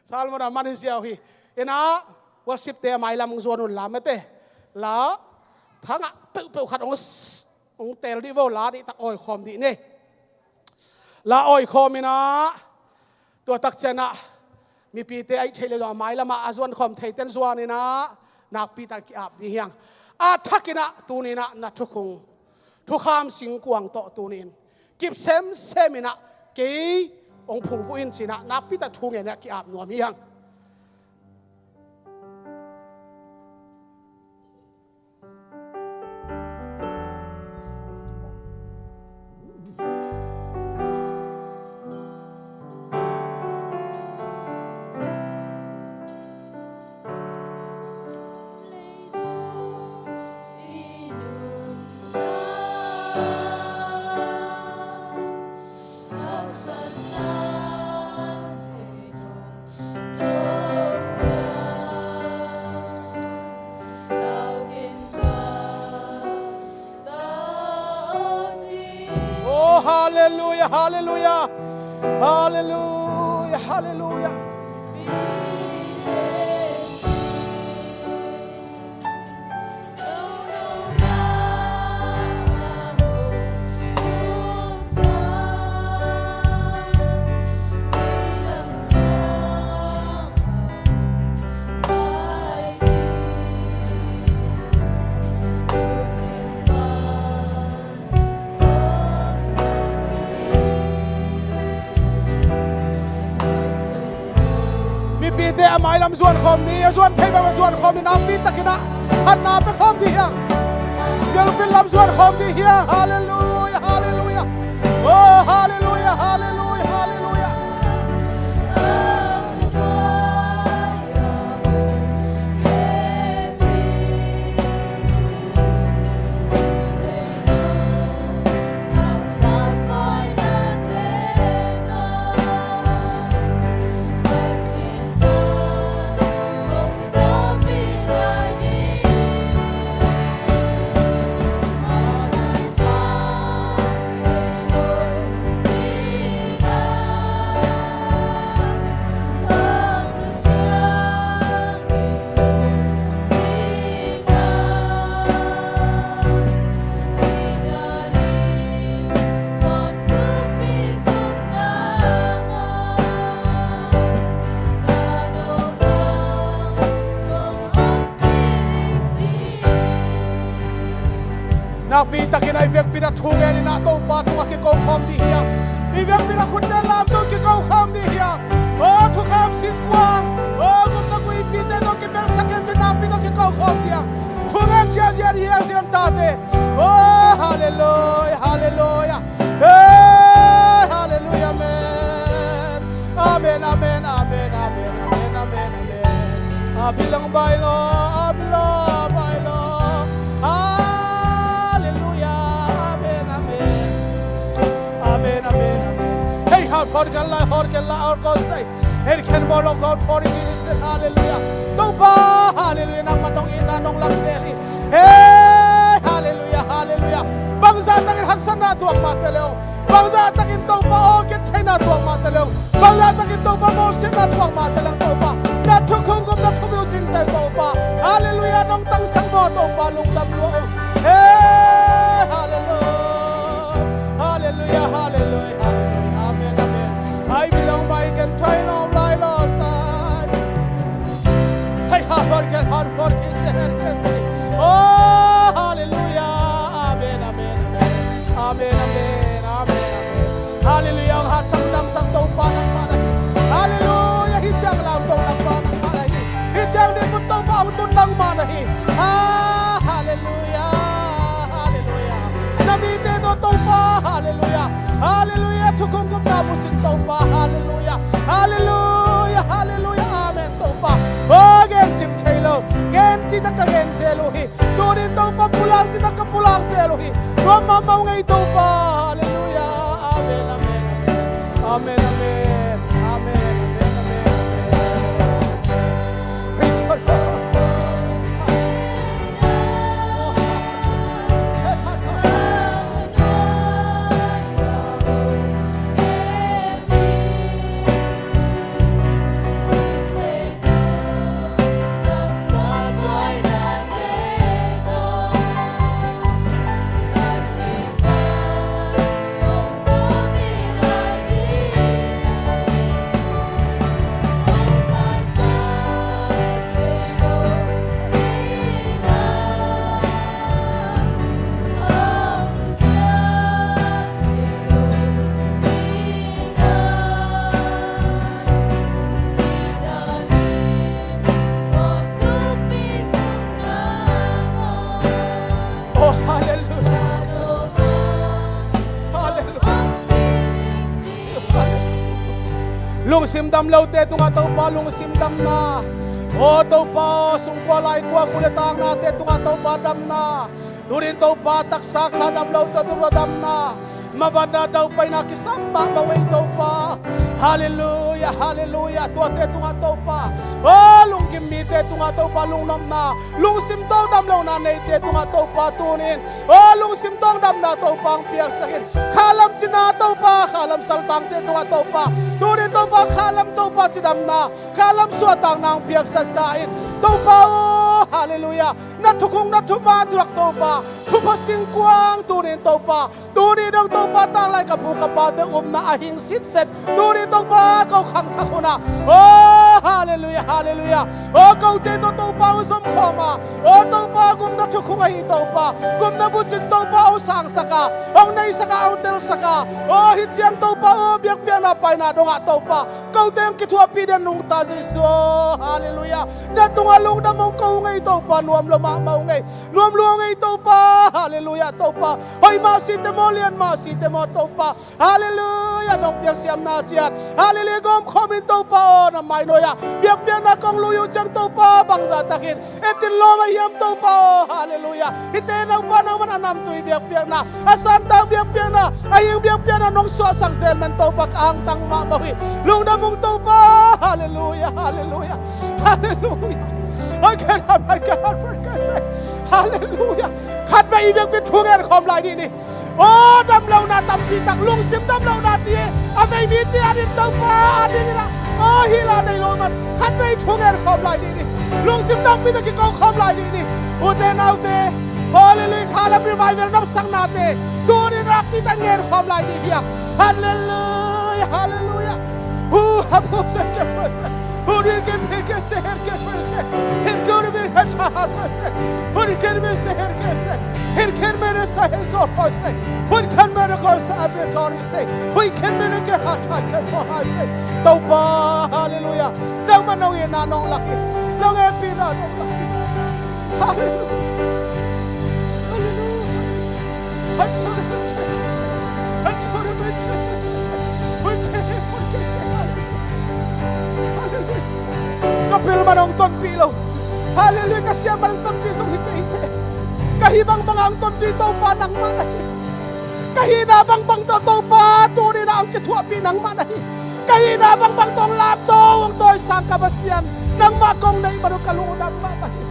Sermon a man hi ziau hi. Hi na, worship-te a mailam hong zuan un la mate. La, thangah peuhpeuh khat hong s-, hong tel dih vo, la dih tak awikhawm dih ni. La awikhawm in ah, tua tak ciangin ah mipite a it theih le zong a mailam ah a zuan khawm theite in zuan in ah, nakpi tak ki-ap dih hi hang. A thak in ah tuni-in ah na thukhun, thukham singkuang tawh tuni-in kip semsem in ah kei hong phungvuh in ci-in ah nakpi tak thu ngen in ah ki-ap nuam hi hang. Halleluia, halleluia. Halleluia, halleluia. Mipite a mailam zuan khawm ni, a zuan thei bang a zuan khawm ni, nakpi takin ah phatna pe khawm dih hiang. Bialpin lam zuan khawm dih hiang. Halleluia, halleluia. Oh, halleluia, halleluia, halleluia. Nakpi takin a i vekpi-in a thu ngen in ah Topa tungah kiko khawm dih hiang. I vekpi-in a khutte lamto kiko khawm dih hiang. Aw thukham sin kuang, aw gupna kuipite tawh kibelsak in cin nakpi tawh kiko khawm dih hiang. Thu ngen ciaziat hiang zian tate. Aw halleluia, halleluia. Hey, halleluia, amen. Amen, amen, amen, amen, amen, amen, amen. Abilang bailo, abila bailo. Halleluia, amen, amen. Amen, amen, amen. Hey, hot, hot, kala, hot, kala, hot, kosai. Hei khen bawl lo, God for it is, halleluia. Topa, halleluia, nangmah nong itna nong lak zel hi. Hei, halleluia, halleluia. Bangzah takin haksatna tuak mah teh leng, bangzah takin Topa aw gentheihna tuak mah teh leng, bangzah takin Topa mawhsitna tuak mah teh leng Topa, na thukhun gupna thupiu cingte Topa, halleluia, nong tangsak maw Topa, lungdam lua. Hei, halleluia. Halleluia, halleluia, halleluia. Amen, amen. Ai bilong bai ken thai lo lai lo sai. Hei, ha hor ken hor hor ki se her ken se. Oh, halleluia. Amen, amen, amen. Amen, amen, amen, amen. Halleluia. Hong haksang damsang Topa nangmah na hi. Halleluia. Hih ciang lamto nangmah na hi. Hih ciang ding pun Topa hong tun nangmah na hi. Ah, halleluia. Halleluia. Na mite tawh Topa, halleluia. Halleluia. Thukhun gupna bucing Topa, halleluia. Halleluia, halleluia, amen Topa. Oh, gen cim thei lo, gen citak ka gen zel uh hi. Tunin Topa pulak citak ka pulak zel uh hi. Tua mahmah uh ngei Topa, halleluia. Amen, amen, amen. Amen, amen, amen, amen, amen. Praise the Lord. Oh, halleluia. Halleluia. Lungsim dam lote tungah Topa lungsim damna. Oh Topa, sungkua laikua, kule taknate tungah Topa damna. Tunin Topa taksa kha dam lote tungah damna. Mabanna daupaina kisam mahmah uh ei Topa. Halleluia, halleluia. Tuate tungah Topa, oh lunggim mite tungah Topa lungnopna, lungsim tawh damlohna neite tungah Topa tunin, oh lungsim tawh damna Topa hong piaksak in. Khalam cin Topa, khalam saltangte tungah Topa, tuni Topa, khalam Topa cidamna, khalam suahtakna hong piaksak ta in. Topa aw, halleluiah. Na thukhun na thuman thuak Topa, thupha singkuang tuni in Topa, tuni dong Topa, tanglai ka pu ka pate upna a hing sitset, tuni Topa, ko khangthak hunah, aw, halleluiah, halleluiah. Aw, kote tawh Topa hong zom khawm a, aw Topa, gupna thukhun ahi Topa, gupna bucing Topa hong sangsak a, hong neisak a, hong telsak a, aw hih ciang Topa aw, biakpiakna paina dongah Topa, kote hong kithuahpih den nungta Jesu aw, halleluiah. Na tungah lungdam hong ko ung ei Topa, nuam lo mahmah ung ei, nuam lua ung ei Topa, halleluiah Topa. Hoih mah site maw, lian mah site maw Topa, halleluiah. Nong piaksiamna ciat, halleluiah, gawmkhawm in Topa aw, na mainoi ah biakpiakna kong lui uh ciang Topa, bangzah takin etin lawm a hiam Topa aw, halleluiah. Hihte Topa, nangman a namtui biakpiakna, a santak biakpiakna, a hing biakpiakna nong suahsak zel man Topa, ka angtang mahmah uh hi. Lungdam ung Topa, halleluiah, halleluiah, halleluiah. Oi, ka ram, oi, ka ram, oi, ka ram. Halleluiah. Khatvei i biakpi thu ngen khawm lai dih ni. Aw, damlohna tampi tak, lungsim damlohna ti, a vei mite ading Topa, ading in ah, aw, hih la nei lo man, khatvei thu ngen khawm lai dih ni. Lungsim tampi tak kiko khawm lai dih ni. Ute naute, halleluiah, khalam revival nopsaknate tuni in nakpi tak ngen khawm lai dih hi a. Halleluiah, halleluiah. Hu, ha, hu, se, ke, hu, se. Hu, ri, ke, me, ke, se, her, ke, me, se. Her, ke, ri, me, ha, ta, ha, me, se. Hu, ri, ke, me, se, her, ke, se. Her, ke, me, re, sa, her, ko, ko, se. Hu, kan, me, re, ko, sa, a, me, ko, ri, se. Hu, kan, me, re, ke, ha, ta, ke, ko, ha, se. Topa, halleluiah. Nangmah nong itna nong lak hi. Nong hehpihna nong lak hi. Halleluiah. Halleluiah. Ka pil man hong tonpih lo. Halleluiah. Ka siam man hong tonpih zong hi kei te. Ka hih bangbang hong tonpih Topa nangmah na hi. Ka hihna bangbang tawh Topa tuni in ah hong kithuahpih nangmah na hi. Ka hihna bangbang tawh hong lamto, hong tawisang ka Pasian, nangmah kong neih man uh ka lungdam mahmah hi.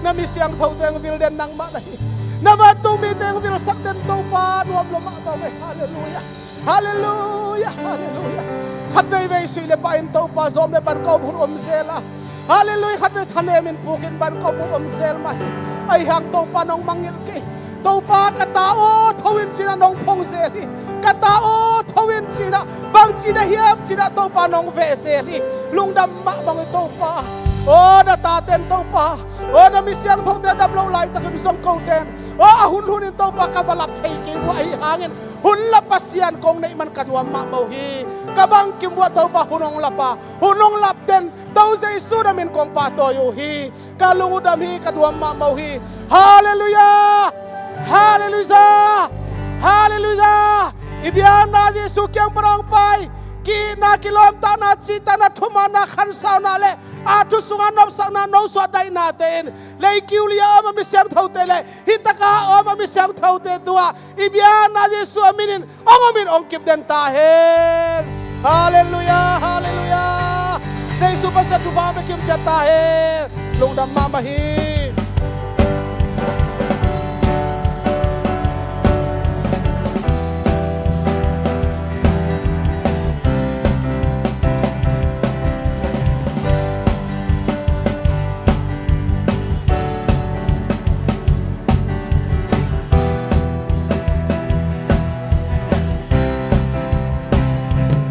Na mi siangthote hong vil den nangmah na hi. Na vantung mite hong vilsak den Topa, nuam lo mahmah uh ei. Halleluiah. Halleluiah, halleluiah. Khat veivei sui le pah in Topa, zawm le ban kawm hun om zel a. Halleluiah, khat vei thanem in puk in ban kawm hun om zel mah hi. Ahi hang Topa nong mangngilh kei. Topa ka ta aw, tho in ci-in ah nong phong zel hi. Ka ta aw, tho in ci-in ah, bangci na hiam ci-in ah Topa nong veh zel hi. Lungdam mahmah ung ei Topa. Aw na taten Topa, aw na mi siangthote a dam loh laitakin zong koten, aw a hunhun in Topa ka va lap thei kei uh ahi hangin, hun la Pasian kong neih man ka nuam mahmah uh hi. Ka bangkim uh ah Topa hun hong lap a, hun hong lap den To Jesu na min kong pahtawi uh hi. Ka lung uh dam hi, ka nuam mahmah uh hi. Halleluiah. Halleluiah. Halleluiah. I biakna Jesu kiang pan hong pai. Ki-itna, kilawmtatna, cihtakna, thumanna, khansauna le a thu sungah nopsakna, nosuah daihnate in lei kiu li-a om a mi siangthote le hih takah a om a mi siangthote tungah i biakna Jesu a min in hong om in hong kip den ta hen. Halleluiah, halleluiah. Jesu Pasian thupha hong pia kimciat ta hen. Lungdam mahmah hi.